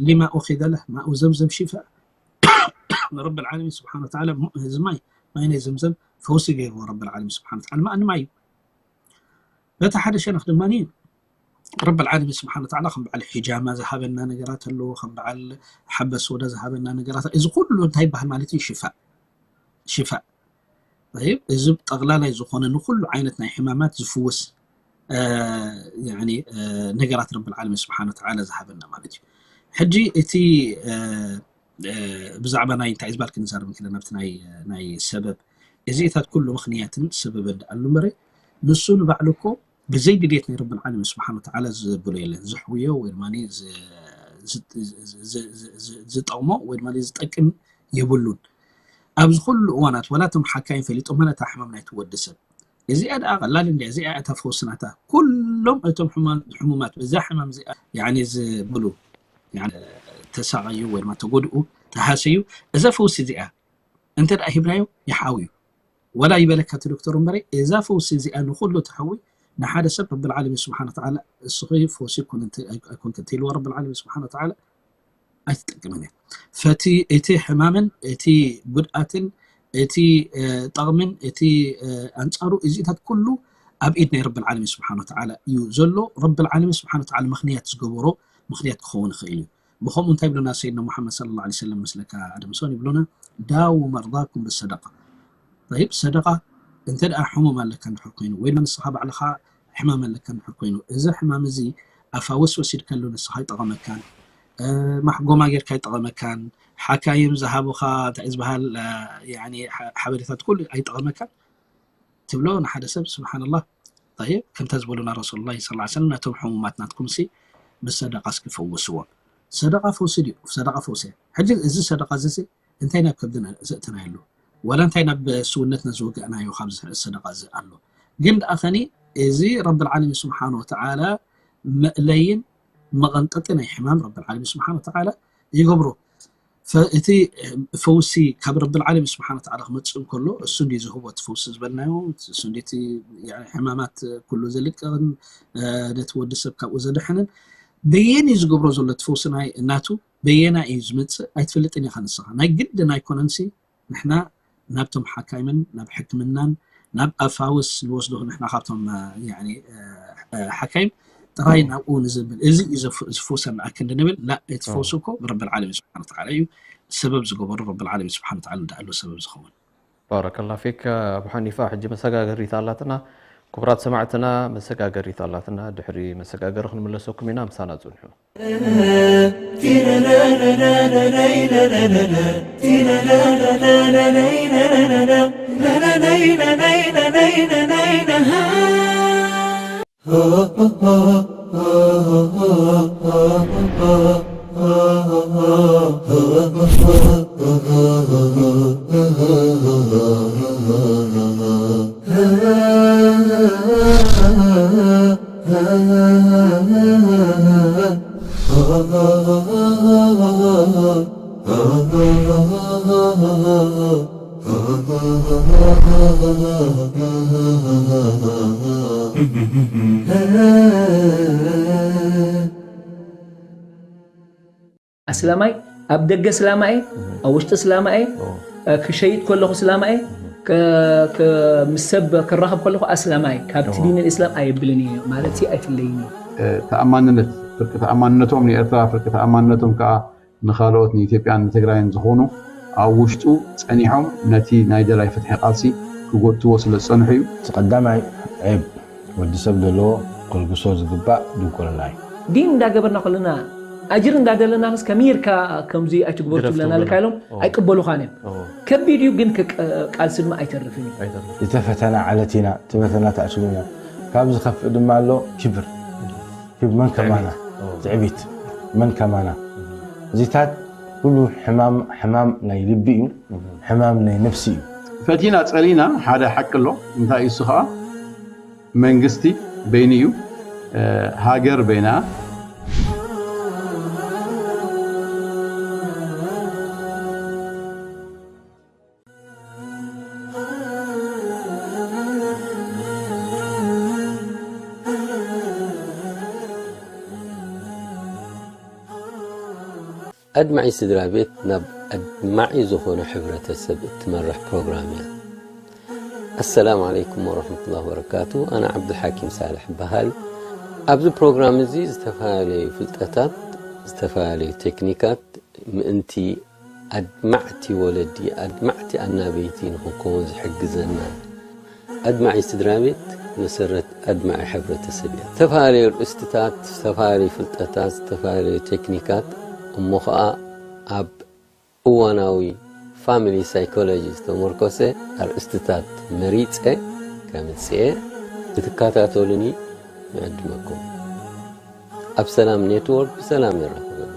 ሊማ ኡኺዘ ለህ ማኡ ዘምዘም ሽፋ። ረብል ዓለሚን ስብሓን ወተዓላ እዚ ማይ ማይ ናይ ዘምዘም ፈውሲ ገይርዎ ረብል ዓለሚን ስብሓን ወተዓላ ማእ ንማይ እዩ። በቲ ሓደ ሸነኽ ድማ ረብል ዓለሚን ስብሓን ወተዓላ ከም በዓል ሒጃማ ዝሃበና ነገራት ኣለዎ፣ ከም በዓል ሓበ ሶዳ ዝሃበና ነገራት። እዚ ኩሉ እንታይ ይበሃል ማለት እዩ? ሽፋእ ሽፋእ። ጠይብ፣ እዚ ጠቕላላይ ዝኾነ ንኩሉ ዓይነት ናይ ሕማማት ዝፍውስ ነገራት ረብል ዓለሚን ስብሓን ወተዓላ ዝሃበና ማለት እዩ። ሕጂ እቲ ብዛዕባ ናይ እንታይ ዝባል ክንዛረብ እንክለና ኣብቲ ናይ ሰበብ እዚታት ኩሉ ምኽንያትን ሰበብን ደኣሉ እምበረ ንሱ ንባዕሉ እኮ ብዘይ ድልየት ናይ ረብል ዓለሚን ስብሓን ወተዓላ ዘብሎ የለን። ዘሕውዮ ወይ ድማ ዝጠቕሞ ወይ ድማ ዝጠቅም የብሉን። ኣብዚ ኩሉ እዋናት ዋላ እቶም ሓካይም ፈሊጦም ነታ ሕማም ናይቲ ወዲ ሰብ እዚኣ ደኣ ቀላል እንድያ፣ እዚኣ እታ ፈውሲ ናታ። ኩሎም እቶም ሕሙማት በዛ ሕማም እዚኣ ያኒ ዝብሉ ተሳቐዩ ወይ ድማ ተጎድኡ ተሃሰዩ እዛ ፈውሲ እዚኣ እንተ ደኣ ሂብናዮ ይሓውዩ። ወላ ይበለካ እቲ ዶክተር እምበረ እዛ ፈውሲ እዚኣ ንኹሉ ትሕዊ ንሓደ ሰብ ረብል ዓለሚን ስብሓን ወተዓላ እስኺ ፈውሲ ኣይኮንክ እንተኢልዎ ረብል ዓለሚን ስብሓን ወተዓላ ኣይትጠቅምን እያ። ፈቲ እቲ ሕማምን እቲ ጉድኣትን እቲ ጠቕምን እቲ ኣንጻሩ እዚታት ኩሉ ኣብ ኢድ ናይ ረብል ዓለሚን ስብሓን ወተዓላ እዩ ዘሎ። ረብል ዓለሚን ስብሓን ወተዓላ ምኽንያት ዝገበሮ ምኽንያት ክኸውን ይኽእል እዩ። ብኸምኡ እንታይ ይብሉና ሰይድና ሙሓመድ ሰለላሁ ዐለይሂ ወሰለም? ምስለካ ኣደምሶን ይብሉና ዳዉ መርዳኩም ብሰደቃ። ጠይብ ሰደቃ እንተ ደኣ ሕሙም ኣለካ እንድሕር ኮይኑ ወይ ድማ ንስኻ ባዕልኻ ሕማም ኣለካ እንድሕር ኮይኑ እዚ ሕማም እዚ ኣፋውስ ወሲድካሉ ንስኻ ኣይጠቐመካን፣ ማሕጎማ ጌርካ ኣይጠቐመካን፣ ሓካይም ዝሃቡኻ እንታይ ዝበሃል ሓበሬታት ኩሉ ኣይጠቐመካን ትብሎ ንሓደ ሰብ ስብሓንላህ። ጠይብ ከምታ ዝበሉና ረሱሉላህ ሰለላሁ ዐለይሂ ወሰለም ነቶም ሕሙማት ናትኩምሲ ብሰደቃ እስኪ ፈውስዎም። ሰደቃ ፈውሲ ድዩ? ሰደቃ ፈውሲ እያ። ሕጂ እዚ ሰደቃ እዚ እንታይ ናብ ከብድና ዘእተናዮ ኣሎ? ዋላ እንታይ ናብ ስውነትና ዝወገእናዮ ካብ ዝሕእ ሰደቃ እዚ ኣሎ? ግን ደኣ ኸኒ እዚ ረብል ዓለሚን ስብሓን ወተዓላ መእለይን መቐንጠጢ ናይ ሕማም ረብል ዓለሚን ስብሓን ወተዓላ ይገብሮ። እቲ ፈውሲ ካብ ረብል ዓለሚን ስብሓን ወተዓላ ክመፅእ እንከሎ እሱ እንዲ ዝህቦ እቲ ፈውሲ ዝበልናዮ እሱ እንዲ ሕማማት ኩሉ ዘልቅቕን ነቲ ወዲ ሰብ ካብኡ ዘድሕንን በየን እዩ ዝገብሮ ዘሎ እቲ ፈውሲ ናይ እናቱ በየና እዩ ዝመፅእ ኣይትፈልጥን ኢኻ ንስኻ። ናይ ግድን ኣይኮነንሲ ንሕና ናብቶም ሓካይምን ናብ ሕክምናን ናብ ኣፋውስ ንወስዶ ንሕና ካብቶም ሓካይም ጥራይ ናብኡ ንዘብል እዚ እዩ ዝፍውሰና ክንዲ ንብል ላ እቲ ፈውሲ እኮ ብረብል ዓለሚን ስብሓን ወተዓላ እዩ ሰበብ ዝገበሩ ረብል ዓለሚን ስብሓን ወተዓላ ደኣሉ ሰበብ ዝኸውን። ባረከላ ፊክ ኣቡ ሓኒፋ። ሕጂ መሰጋገሪት ኣላትና። ክቡራት ሰማዕትና መሰጋገሪት ኣላትና። ድሕሪ መሰጋገሪ ክንምለሰኩም ኢና። ምሳና ጽንሑ። ኣስላማይ ኣብ ደገ ስላማኤ ኣብ ውሽጢ ስላማኤ ክሸይጥ ከለኹ ስላማኤ ምስ ሰብ ክራኸብ ከለኹ ኣስላማይ ካብቲ ዲን ልእስላም ኣየብልን እዩ ማለት ኣይፍለይን እዩ። ተኣማንነት ፍርቂ ተኣማንነቶም ንኤርትራ ፍርቂ ተኣማንነቶም ከዓ ንካልኦት ንኢትዮጵያን ንትግራይን ዝኾኑ ኣብ ውሽጡ ጸኒሖም ነቲ ናይ ደላይ ፍትሒ ቃልሲ ክጎትዎ ስለ ዝጸንሑ እዩ። እቲ ቀዳማይ ዒብ ወዲ ሰብ ዘለዎ ከልግሶ ዝግባእ ድንቁርና እዩ። ዲን እንዳገበርና ከለና ኣጅር እንዳደለናስ ከመይ ኢልካ ከምዚ ኣይትግበሩ ትብለና ኣለካ ኢሎም ኣይቅበሉኻን እዮም። ከቢድ እዩ ግን ቃልሲ ድማ ኣይተርፍን እዩ። ዝተፈተና ዓለት ኢና፣ ትበተና ታዕሽሙ ኢና። ካብ ዝኸፍእ ድማ ኣሎ ክብር። ክብ መን ከማና ትዕቢት መን ከማና እዚታት ኩሉ ሕማም ናይ ልቢ እዩ፣ ሕማም ናይ ነፍሲ እዩ። ፈቲና ጸሊና ሓደ ሓቂ ኣሎ። እንታይ እዩ እሱ ኸዓ? መንግስቲ በይኑ እዩ፣ ሃገር በይና። ኣድማዒ ስድራ ቤት ናብ ኣድማዒ ዝኾነ ሕብረተሰብ እትመርሕ ፕሮግራም እያ። ኣሰላሙ ዓለይኩም ወረሕመቱላሂ ወበረካቱ። ኣነ ዓብዱልሓኪም ሳልሕ እበሃል። ኣብዚ ፕሮግራም እዚ ዝተፈላለዩ ፍልጠታት፣ ዝተፈላለዩ ቴክኒካት ምእንቲ ኣድማዕቲ ወለዲ፣ ኣድማዕቲ ኣናበይቲ ንኽንከውን ዝሕግዘና። ኣድማዒ ስድራ ቤት መሰረት ኣድማዒ ሕብረተሰብ እያ። ዝተፈላለዩ ርእስትታት፣ ዝተፈላለዩ ፍልጠታት፣ ዝተፈላለዩ ቴክኒካት እሞ ኸዓ ኣብ እዋናዊ ፋሚሊ ሳይኮሎጂ ዝተመርኮሰ ኣርእስትታት መሪጸ ከምጽኤ ክትከታተሉኒ ንዕድመኩም። ኣብ ሰላም ኔትወርክ ብሰላም የራኽበና።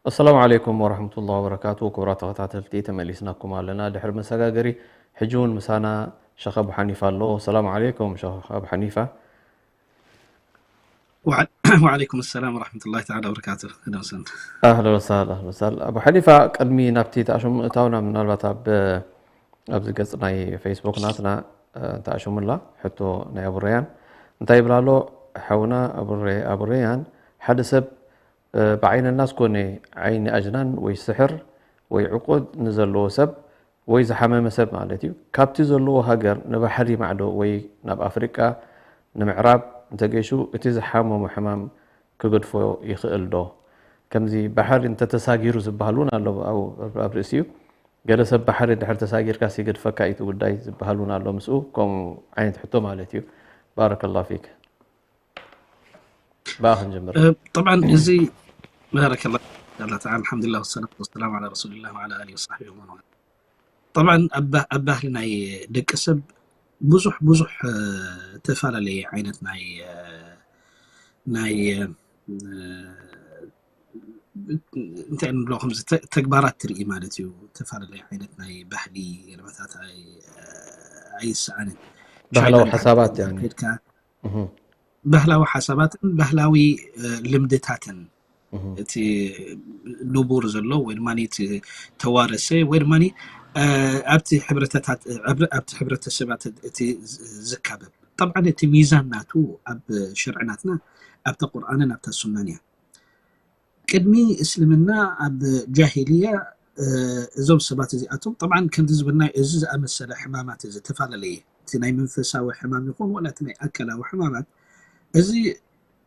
ኣሰላሙ ዓለይኩም ወረሕመቱላሂ ወበረካቱ። ክቡራት ተኸታተልቲ፣ ተመሊስናኩም ኣለና ድሕሪ መሰጋገሪ። ሕጂ እውን ምሳና ሸኽ ኣቡ ሓኒፋ ኣሎ። ሰላም ዓለይኩም ሸኽ ኣቡ ሓኒፋ። ወዓ- ወዓለይኩም ሰላም ወረሕመቱላሂ ተዓላ ወበረካቱ። ደምሰን ኣህለ ወሳህል፣ ኣህለ ወሳህል። ኣቡ ሓኒፋ፣ ቅድሚ ናብቲ ተኣሽሙ ምእታውና፣ ምናልባት ኣብ ኣብዚ ገጽ ናይ ፌስቡክ ናትና ተኣሽሙላ ሕቶ ናይ ኣቡ ረያን እንታይ ይብል ኣሎ? ሓውና ኣቡ ረያን፣ ሓደ ሰብ ብዓይነ ናስ ኮነ ዓይኒ ኣጅናን ወይ ስሕር ወይ ዕቁድ ንዘለዎ ሰብ ወይ ዝሓመመ ሰብ ማለት እዩ፣ ካብቲ ዘለዎ ሃገር ንባሕሪ ማዕዶ ወይ ናብ ኣፍሪቃ ንምዕራብ እንተገይሹ እቲ ዝሓመሞ ሕማም ክገድፎ ይኽእል ዶ? ከምዚ ባሕሪ እንተተሳጊሩ ዝበሃል እውን ኣሎ ኣብኡ ኣብ ርእሲኡ። ገለ ሰብ ባሕሪ እንድሕር ተሳጊርካስ ይገድፈካ እዩ እቲ ጉዳይ ዝበሃል እውን ኣሎ ምስኡ፣ ከምኡ ዓይነት ሕቶ ማለት እዩ። ባረከላሁ ፊክ። ብኣ ክንጅምር። طبعا እዚ ባረከላሁ ፊክ። ኣላ ተዓላ፣ الحمد لله والصلاة والسلام على رسول الله وعلى آله وصحبه ومن والاه። طبعا ኣብ ባህሊ ናይ ደቂ ሰብ ብዙሕ ብዙሕ ተፈላለየ ዓይነት ናይ ናይ እንታይ ንብሎ ከምዚ ተግባራት ትርኢ ማለት እዩ። ተፈላለየ ዓይነት ናይ ባህሊ ገለመታት ኣይሰኣንን። ባህላዊ ሓሳባት ከድካ ባህላዊ ሓሳባትን ባህላዊ ልምድታትን እቲ ንቡር ዘሎ ወይ ድማ እቲ ተዋረሰ ወይ ድማ ኣብቲ ሕብረተታት ኣብቲ ሕብረተሰባት እቲ ዝካበብ። ጠብዓን እቲ ሚዛን ናቱ ኣብ ሽርዕናትና ኣብታ ቁርኣንን ኣብታ ሱናን እያ። ቅድሚ እስልምና ኣብ ጃሂልያ እዞም ሰባት እዚኣቶም ጠብዓን ከምዚ ዝበልናዮ እዚ ዝኣመሰለ ሕማማት እዚ ተፈላለየ እቲ ናይ መንፈሳዊ ሕማም ይኹን ወላ እቲ ናይ ኣካላዊ ሕማማት እዚ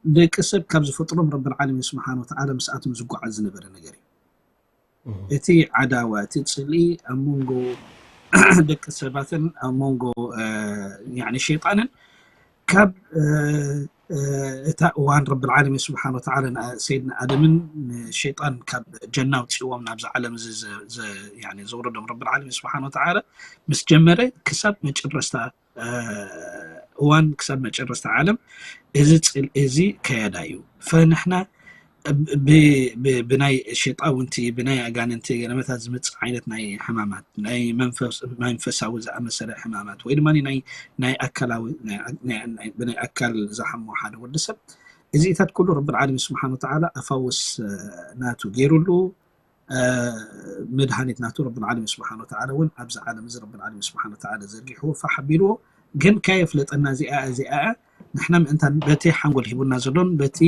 ደቂ ሰብ ካብ ዝፈጥሮም ረብል ዓለሚን ስብሓን ወተዓላ ምስኣቶም ዝጓዓዝ ዝነበረ ነገር እዩ። እቲ ዓዳዋ እቲ ፅልኢ ኣብ መንጎ ደቂ ሰባትን ኣብ መንጎ ያኒ ሸይጣንን ካብ እታ እዋን ረብል ዓለሚን ስብሓን ወተዓላ ንሰይድና ኣደምን ንሸይጣን ካብ ጀና ኣውፅእዎም ናብዚ ዓለም እዚ ዘውረዶም ረብል ዓለሚን ስብሓን ወተዓላ ምስ ጀመረ ክሳብ መጨረስታ እዋን ክሳብ መጨረስታ ዓለም እዚ ፅልኢ እዚ ከያዳ እዩ። ፈንሕና ብናይ ሸጣውንቲ ብናይ ኣጋንንቲ ገለመታት ዝመፅእ ዓይነት ናይ ሕማማት ናይ መንፈሳዊ ዝኣመሰለ ሕማማት ወይ ድማ ናይ ኣካላዊ ብናይ ኣካል ዝሓሞ ሓደ ወዲ ሰብ እዚታት ኩሉ ረብል ዓለሚን ስብሓን ወተዓላ ኣፋውስ ናቱ ገይሩሉ፣ መድሃኒት ናቱ ረብል ዓለሚን ስብሓን ወተዓላ እውን ኣብዚ ዓለም እዚ ረብል ዓለሚን ስብሓን ወተዓላ ዘርጊሑ ፋሕ ኣቢልዎ። ግን ካየፍለጠና እዚኣ እዚኣ ንሕና ምእንታን በቲ ሓንጎል ሂቡና ዘሎን በቲ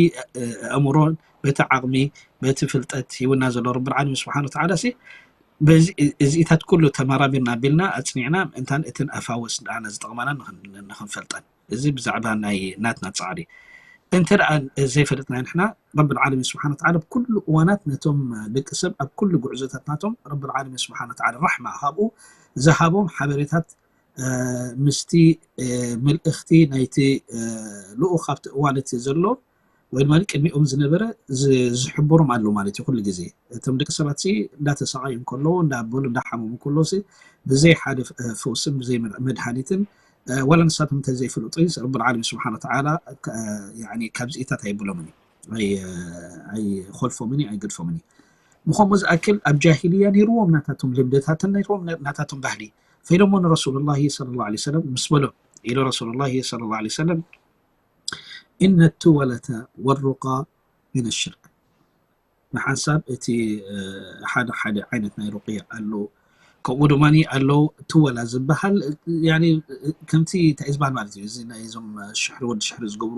ኣእምሮን በቲ ዓቕሚ በቲ ፍልጠት ሂቡና ዘሎ ረብል ዓለሚን ስብሓን ወተዓላ ሲ በዚ እዚታት ኩሉ ተመራቢርና ኣቢልና ኣፅኒዕና ምእንታን እትን ኣፋወስ ንዓና ዝጠቕማና ንኽንፈልጠን። እዚ ብዛዕባ ናይ ናትና ፃዕሪ። እንተ ደኣ ዘይፈለጥና ንሕና ረብል ዓለሚን ስብሓን ወተዓላ ብኩሉ እዋናት ነቶም ደቂ ሰብ ኣብ ኩሉ ጉዕዞታት ናቶም ረብል ዓለሚን ስብሓን ወተዓላ ራሕማ ካብኡ ዝሃቦም ሓበሬታት ምስቲ ምልእኽቲ ናይቲ ልኡኽ ኣብቲ እዋን እቲ ዘሎ ወይ ድማ ቅድሚኦም ዝነበረ ዝሕብሮም ኣሎ ማለት እዩ። ኩሉ ግዜ እቶም ደቂ ሰባት እንዳተሰቃዩ እንከለዉ እንዳበሉ እንዳሓመሙ ከለዉ ብዘይ ሓደ ፈውስን ብዘይ መድሃኒትን ዋላ ንሳቶም እንተ ዘይፍልጡ ረብል ዓለሚን ስብሓን ወተዓላ ካብዚኢታት ኣይብሎምን ኣይኾልፎምን ኣይገድፎምን። ንከምኡ ዝኣክል ኣብ ጃሂልያ ነይርዎም ናታቶም ልምድታትን ነይርዎም ናታቶም ባህሊ ፈኢሎሞ ንረሱሉላሂ ሰለላሁ ዐለይሂ ወሰለም ምስ በሎም ኢሉ ረሱሉላሂ ሰለላሁ ዐለይሂ ወሰለም ኢነ ትወለተ ወሩቃ ሚነ ሽርክ። ንሓንሳብ እቲ ሓደ ሓደ ዓይነት ናይ ሩቅያ ኣሎ። ከምኡ ድማ ኣሎ ትወላ ዝበሃል ከምቲ እንታይ ዝበሃል ማለት እዩ። እዚ ናይ እዞም ሽሕሪ ወዲ ሽሕሪ ዝገብሩ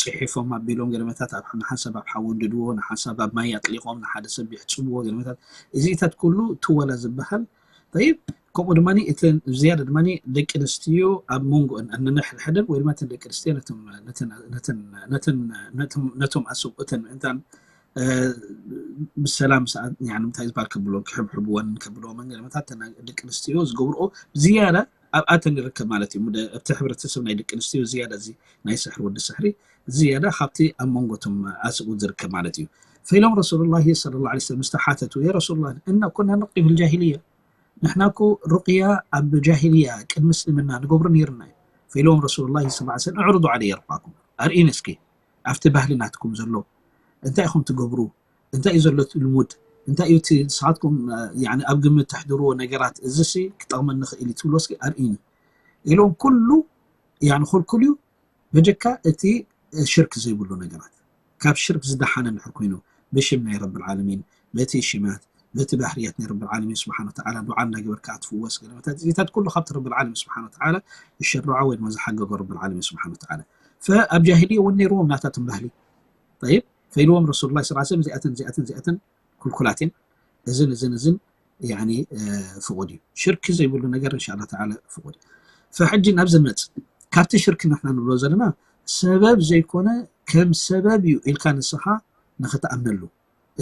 ፅሒፎም ኣቢሎም ገለመታት ንሓንሳብ ኣብ ሓዊ እንድድዎ ንሓንሳብ ኣብ ማይ ኣጥሊቆም ንሓደ ሰብ ይሕፅብዎ ገለመታት እዚታት ኩሉ ትወላ ዝበሃል ይብ። ከምኡ ድማ እቲ ዝያዳ ድማ ደቂ ኣንስትዮ ኣብ መንጎ ነንሕድሕደን ወይ ድማ ደቂ ኣንስትዮ ነቶም ኣሰብኡተን ምእንታን ብሰላም ሰዓት እንታይ ዝበሃል ከብሎ ክሕብሕብወን ከብሎ መንገድታት ደቂ ኣንስትዮ ዝገብርኦ ዝያዳ ኣብኣተን ይርከብ ማለት እዩ። ኣብቲ ሕብረተሰብ ናይ ደቂ ኣንስትዮ ዝያዳ እዚ ናይ ስሕሪ ወዲ ስሕሪ ዝያዳ ካብቲ ኣብ መንጎቶም ኣስብኡ ዝርከብ ማለት እዩ። ፈኢሎም ረሱሉላሂ ሰለላሁ ዐለይሂ ወሰለም ዝተሓተቱ የረሱሉላህ እና ኩና ነቅዩ ፊል ጃሂልያ ንሕና እኮ ሩቅያ ኣብ ጃሂልያ ቅድሚ እስልምና ንገብሮ ነይርና እዩ። ፈኢሎም ረሱሉላሂ ሰለላሁ ዐለይሂ ወሰለም እዕርዱ ዐለየ ሩቃኩም ኣርእዩኒ እስኪ ኣብቲ ባህሊ ናትኩም ዘሎ እንታይ ኢኹም ትገብሩ እንታይ እዩ ዘሎ እቲ ልሙድ እንታይ እዩ እቲ ንስኻትኩም ኣብ ግምት ተሕድርዎ ነገራት እዚሲ ክጠቕመኒ ይኽእል እዩ ትብሎ እስኪ ኣርእዩኒ ኢሎም ኩሉ ኩልኩል እዩ በጀካ እቲ ሽርክ ዘይብሉ ነገራት ካብ ሽርክ ዝደሓነ እንድሕር ኮይኑ ብሽም ናይ ረብል ዓለሚን በቲ ሽማት በቲ ባህርያት ናይ ረብል ዓለሚን ስብሓን ወተዓላ ዱዓ እንዳገበርካ ኣትፍወስ ገለመታት እዚታት ኩሉ ካብቲ ረብል ዓለሚን ስብሓን ወተዓላ ዝሸረዖ ወይ ድማ ዝሓገጎ ረብል ዓለሚን ስብሓን ወተዓላ ኣብ ጃሂልያ እውን ነይርዎም ናታቶም ባህሊ ይብ ፈኢልዎም ረሱሉላ ስ ሰለም እዚኣተን እዚኣተን እዚኣተን ኩልኩላት እየን እዝን እዝን እዝን ፍቁድ እዩ ሽርክ ዘይብሉ ነገር እንሻላ ተዓላ ፍቁድ እዩ ፈሕጂ ናብ ዝመፅ ካብቲ ሽርክ ንሕና ንብሎ ዘለና ሰበብ ዘይኮነ ከም ሰበብ እዩ ኢልካ ንስኻ ንክትኣምነሉ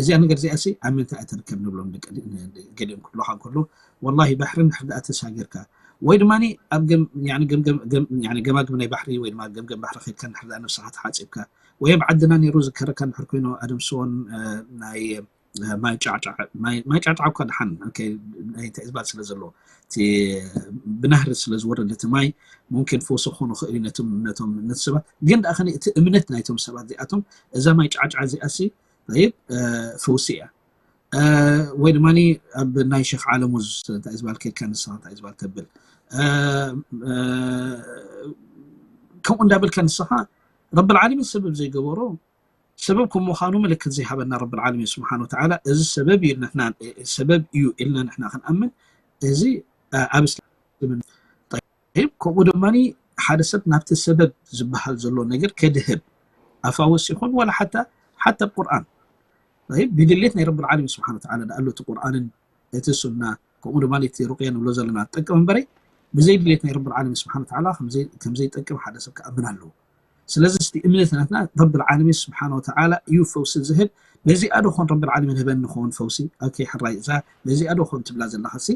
እዚኣ ነገር እዚኣ ሲ ኣብ ምንታይ እያ ትርከብ ንብሎም ገሊኦም ክብሉኻ እንከሎ ወላሂ ባሕሪ እንድሕር ደኣ ተሻጊርካ ወይ ድማ ኣብ ገማግም ናይ ባሕሪ ወይ ድማ ገምገም ባሕሪ ከድካ እንድሕር ደኣ ነብስኻ ተሓፂብካ ወይ ኣብ ዓድና ነይሩ ዝከረካ እንድሕር ኮይኑ ኣደምስዎን ናይ ማይ ጫዕጫዕ ማይ ጫዕጫዕ እኳ ድሓን እንታይ ዝበሃል ስለ ዘለዎ ብናህሪ ስለ ዝወርድ እቲ ማይ ሙምኪን ፈውሲ ክኾኑ ክእል ነቶም ነቶም ነቲ ሰባት ግን ደኣ እቲ እምነት ናይቶም ሰባት እዚኣቶም እዛ ማይ ጫዕጫዕ እዚኣ ሲ ይብ ፈውሲ እያ ወይ ድማ ኣብ ናይ ሸክ ዓለሙዝ እንታይ ዝበሃል ከድካ ንስኻ እንታይ ዝበሃል ተብል ከምኡ እንዳበልካ ንስኻ ረብል ዓለሚን ሰበብ ዘይገበሮ ሰበብ ከም ምዃኑ ምልክት ዘይሃበና ረብል ዓለሚን ስብሓን ወተዓላ እዚ ሰበብ እዩ ንሕና ሰበብ እዩ ኢልና ንሕና ክንኣምን እዚ ኣብ እስልምና ይብ ከምኡ ድማ ሓደ ሰብ ናብቲ ሰበብ ዝበሃል ዘሎ ነገር ከድህብ ኣፋወስ ይኹን ወላ ሓታ ሓታ ቁርኣን ይብ ብድሌት ናይ ረብል ዓለሚን ስብሓን ወተዓላ ደኣ ኣሎ እቲ ቁርኣንን እቲ ሱና ከምኡ ድማ እቲ ሩቅያ ንብሎ ዘለና ትጠቅም እምበረይ ብዘይ ድሌት ናይ ረብል ዓለሚን ስብሓን ወተዓላ ከምዘይጠቅም ሓደ ሰብ ክኣምን ኣለዎ ስለዚ እስቲ እምነት ናትና ረብል ዓለሚን ስብሓን ወተዓላ እዩ ፈውሲ ዝህብ በዚኣ ዶ ኾን ረብል ዓለሚን ህበኒ ኸውን ፈውሲ ኣከ ሕራይ እዛ በዚኣ ዶ ኾን ትብላ ዘለኻሲ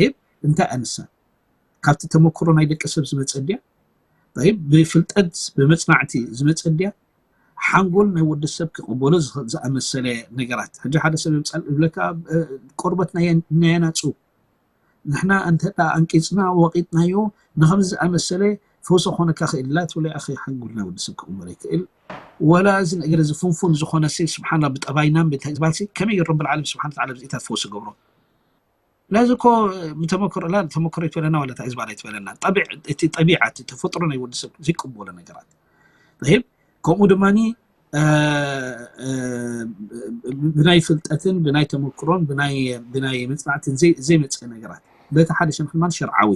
ይብ እንታይ ኣንሳ ካብቲ ተመክሮ ናይ ደቂ ሰብ ዝመፀ ድያ ይብ ብፍልጠት ብመፅናዕቲ ዝመፀ ድያ ሓንጎል ናይ ወዲ ሰብ ክቕበሎ ዝኣመሰለ ነገራት ሕጂ ሓደ ሰብ የምፃል እብለካ ቆርበት ናይ ኣናፁ ንሕና እንተ ኣንቂፅና ወቂጥናዮ ንኸምዚ ዝኣመሰለ ፈውሲ ክኾነካ ክእል ላ ትብሎ ኢኻ ሓንጎል ናይ ወዲ ሰብ ክቕበሎ ይክእል ወላ እዚ ነገር እዚ ፍንፉን ዝኾነ ሲ ስብሓንላ ብጠባይናን ብታይ ዝበሃል ሲ ከመይ ረብል ዓለም ስብሓን ተዓላ ብዚኢታት ፈውሲ ገብሮ ላዚ እኮ ብተመክሮ ላ ተመክሮ ይትበለና ወላ ታይ ዝበሃል ኣይትበለና ጠቢዕ እቲ ጠቢዓት ተፈጥሮ ናይ ወዲ ሰብ ዘይቅበሎ ነገራት ይብ ከምኡ ድማ ብናይ ፍልጠትን ብናይ ተመክሮን ብናይ መፅናዕትን ዘይመፀ ነገራት በቲ ሓደ ሸነኽ ድማ ሸርዓዊ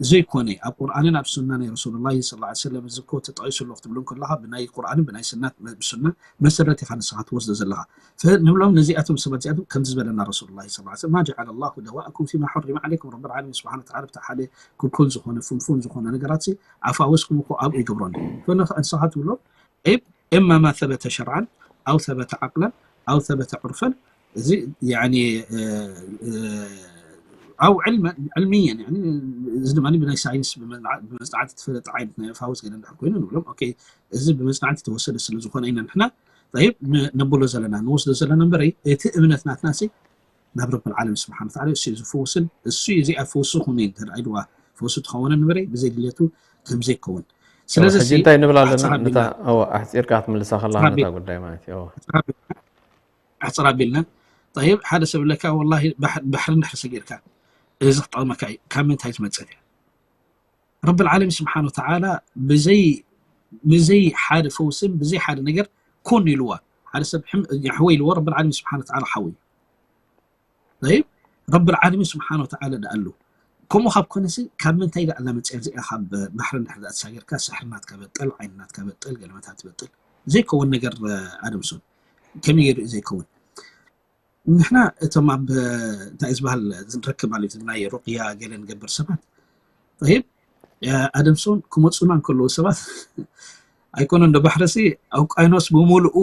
ዘይኮነ ኣብ ቁርኣንን ኣብ ሱና ናይ ረሱሉላ ስ ሰለም እዚ እኮ ተጠቂሱ ኣሎ ክትብሉ ከለካ ብናይ ቁርኣንን ብናይ ስና ብሱና መሰረት ኢካ ንስካ ትወስዶ ዘለካ ንብሎም። ነዚኣቶም ሰባት እዚኣቶም ከምዚ ዝበለና ረሱሉላ ስ ማ ጀዓለ ላሁ ደዋእኩም ፊማ ሐሪመ ዓለይኩም ረብል ዓለሚን ስብሓን ወተዓላ ብቲ ሓደ ኩኩን ዝኾነ ፍንፉን ዝኾነ ነገራት ኣፋወስኩም እኮ ኣብኡ ይገብሮን ፈለካ እንስኻ ትብሎ إما ما ثبت شرعا أو ثبت عقلا أو ثبت عرفا እዚ ያኒ ኣው ዕልምየን እዚ ድማ ብናይ ሳይንስ ብመፅናዕቲ ተፈለጠ ዓይነት ናይ ፋውስ ገለ እንድሕር ኮይኑ ንብሎም ኦኬ እዚ ብመፅናዕቲ ተወሰደ ስለ ዝኾነ ኢና ንሕና ይብ ነብሎ ዘለና ንወስዶ ዘለና እምበረ እቲ እምነት ናትና ናብ ረብል ዓለም ስብሓን ተዓላ እሱ እዩ ዝፍውስን እሱ እዩ እዚኣ ፈውሲ ኩኑ እዩ እንተ ኢልዋ ፈውሲ ትኸውን ንበረ ብዘይ ድልየቱ ከምዘይከውን ስለዚ ሕጂ እንታይ ንብል ኣለና ነታ ኣሕፂርካ ክትምልሳ ከላ ነታ ጉዳይ ማለት እዩ ኣሕፅር ኣቢልና ይብ ሓደ ሰብ ለካ ወላ ባሕሪ እንድሕር ሰጊርካ እዚ ክጠቕመካ እዩ ካብ ምንታይ ትመፀት እያ ረብል ዓለም ስብሓን ወተዓላ ብዘይ ብዘይ ሓደ ፈውስን ብዘይ ሓደ ነገር ኮን ኢልዋ ሓደ ሰብ ሕወ ኢልዎ ረብል ዓለም ስብሓን ወተዓላ ሓወ ይብ ረብል ዓለም ስብሓን ወተዓላ ደኣሉ ከምኡ ካብ ኮነሲ ካብ ምንታይ ደኣ መፅያ እዚኣ ካብ ባሕሪ እንድሕር ደኣ ተሳገርካ ስሕሪ ናትካ በጠል ዓይኒ ናትካ በጠል ገለመታት ትበጠል ዘይከውን ነገር ኣደምሶን ከመይ ገይሩ ዘይከውን ንሕና እቶም ኣብ እንታይ ዝበሃል ንረክብ ማለት ናይ ሩቅያ ገለ ንገብር ሰባት ይብ ኣደምሶን ክመፁና እንከለዉ ሰባት ኣይኮነ እንደ ባሕረሲ ኣውቃኖስ ብምሉኡ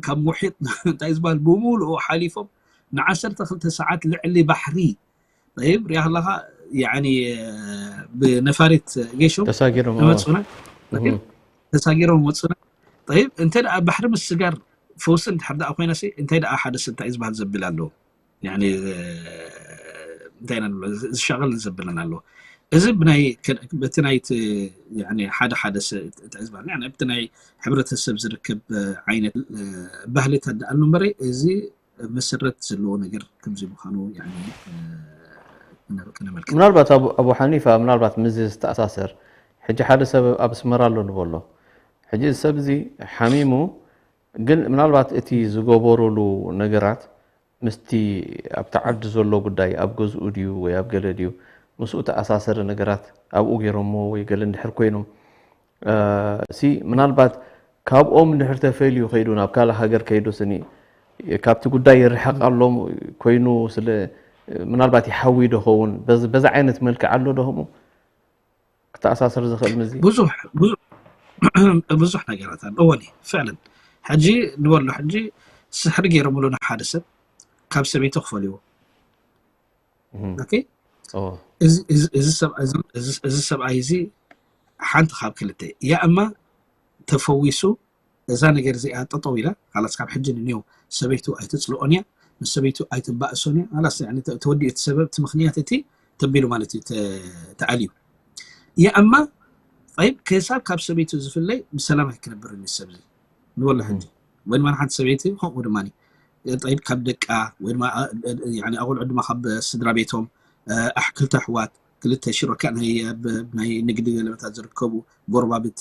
ካብ ሙሒጥ እንታይ ዝበሃል ብምሉኡ ሓሊፎም ንዓሰርተ ክልተ ሰዓት ልዕሊ ባሕሪ ይብ ሪኣ ከለካ ብነፋሪት ጌሾም ተሳጊሮም መፁና ተሳጊሮም መፁና ይብ እንተ ባሕሪ ምስጋር ፈውሲ እንድሕር ደኣ ኮይና እንታይ ደኣ ሓደ ሰብ እንታይ ዝበሃል ዘብል ኣለዎ እንታይ ኢና ንብሎ ዝሻቐል ዘብለና ኣለዎ እዚ ብናይ በቲ ናይቲ ሓደ ሓደ እንታይ ዝበሃል በቲ ናይ ሕብረተሰብ ዝርከብ ዓይነት ባህልታት ደኣ ኣሎ እምበረ እዚ መሰረት ዘለዎ ነገር ከምዚ ምዃኑ ክነመልክት ምናልባት ኣቡ ሓኒፋ ምናልባት ምዚ ዝተኣሳሰር ሕጂ ሓደ ሰብ ኣብ ኣስመራ ኣሎ ንበሎ ሕጂ እዚ ሰብ እዚ ሓሚሙ ግን ምናልባት እቲ ዝገበሩሉ ነገራት ምስቲ ኣብቲ ዓዲ ዘሎ ጉዳይ ኣብ ገዝኡ ድዩ ወይ ኣብ ገለ ድዩ ምስኡ ተኣሳሰሪ ነገራት ኣብኡ ገይሮሞ ወይ ገለ እንድሕር ኮይኖም እ፣ ሲ ምናልባት ካብኦም እንድሕር ተፈልዩ ከይዱ ናብ ካልእ ሃገር ከይዱ ስኒ ካብቲ ጉዳይ ይርሕቕ ኣሎ ኮይኑ ስለ ምናልባት ይሓዊ ዶ ኸውን በዚ በዚ ዓይነት መልክዕ ኣሎ ዶ ከምኡ ክተኣሳሰር ዝኽእል ምዚ ብዙሕ ብዙሕ ብዙሕ ነገራት ኣሎ እወን እዩ ፍዕልን ሕጂ ንበሎ ሕጂ ስሕሪ ገይሮምሉ ንሓደ ሰብ ካብ ሰበይቱ ክፈልይዎ ኦኬ? እዚ- እዚ- እዚ ሰብ- እዚ- እዚ- እዚ ሰብኣይ እዚ ሓንቲ ካብ ክልተ ያ እማ ተፈዊሱ እዛ ነገር እዚኣ ጠጠው ኢላ ካላስ ካብ ሕጂ ንንየው ሰበይቱ ኣይትፅልኦን እያ ምስ ሰበይቱ ኣይትባእሶን እያ ካላስ ያኒ ተ- ተወዲኡ እቲ ሰበብ እቲ ምክንያት እቲ ተቢሉ ማለት እዩ ተ- ተኣልዩ ያ እማ ይብ ክሳብ ካብ ሰበይቱ ዝፍለይ ብሰላም ኣይክነብርን እዩ ሰብ እዚ ንበሎ ሕጂ ወይ ድማ ሓንቲ ሰበይቲ ከምኡ ድማ ይብ ካብ ደቃ ወይ ድማ ኣቆልዑ ድማ ካብ ስድራ ቤቶም ኣሕ ክልተ ኣሕዋት ክልተ ሽረካ ናይ ኣብ ናይ ንግዲ ገለመታት ዝርከቡ ጎረባብቲ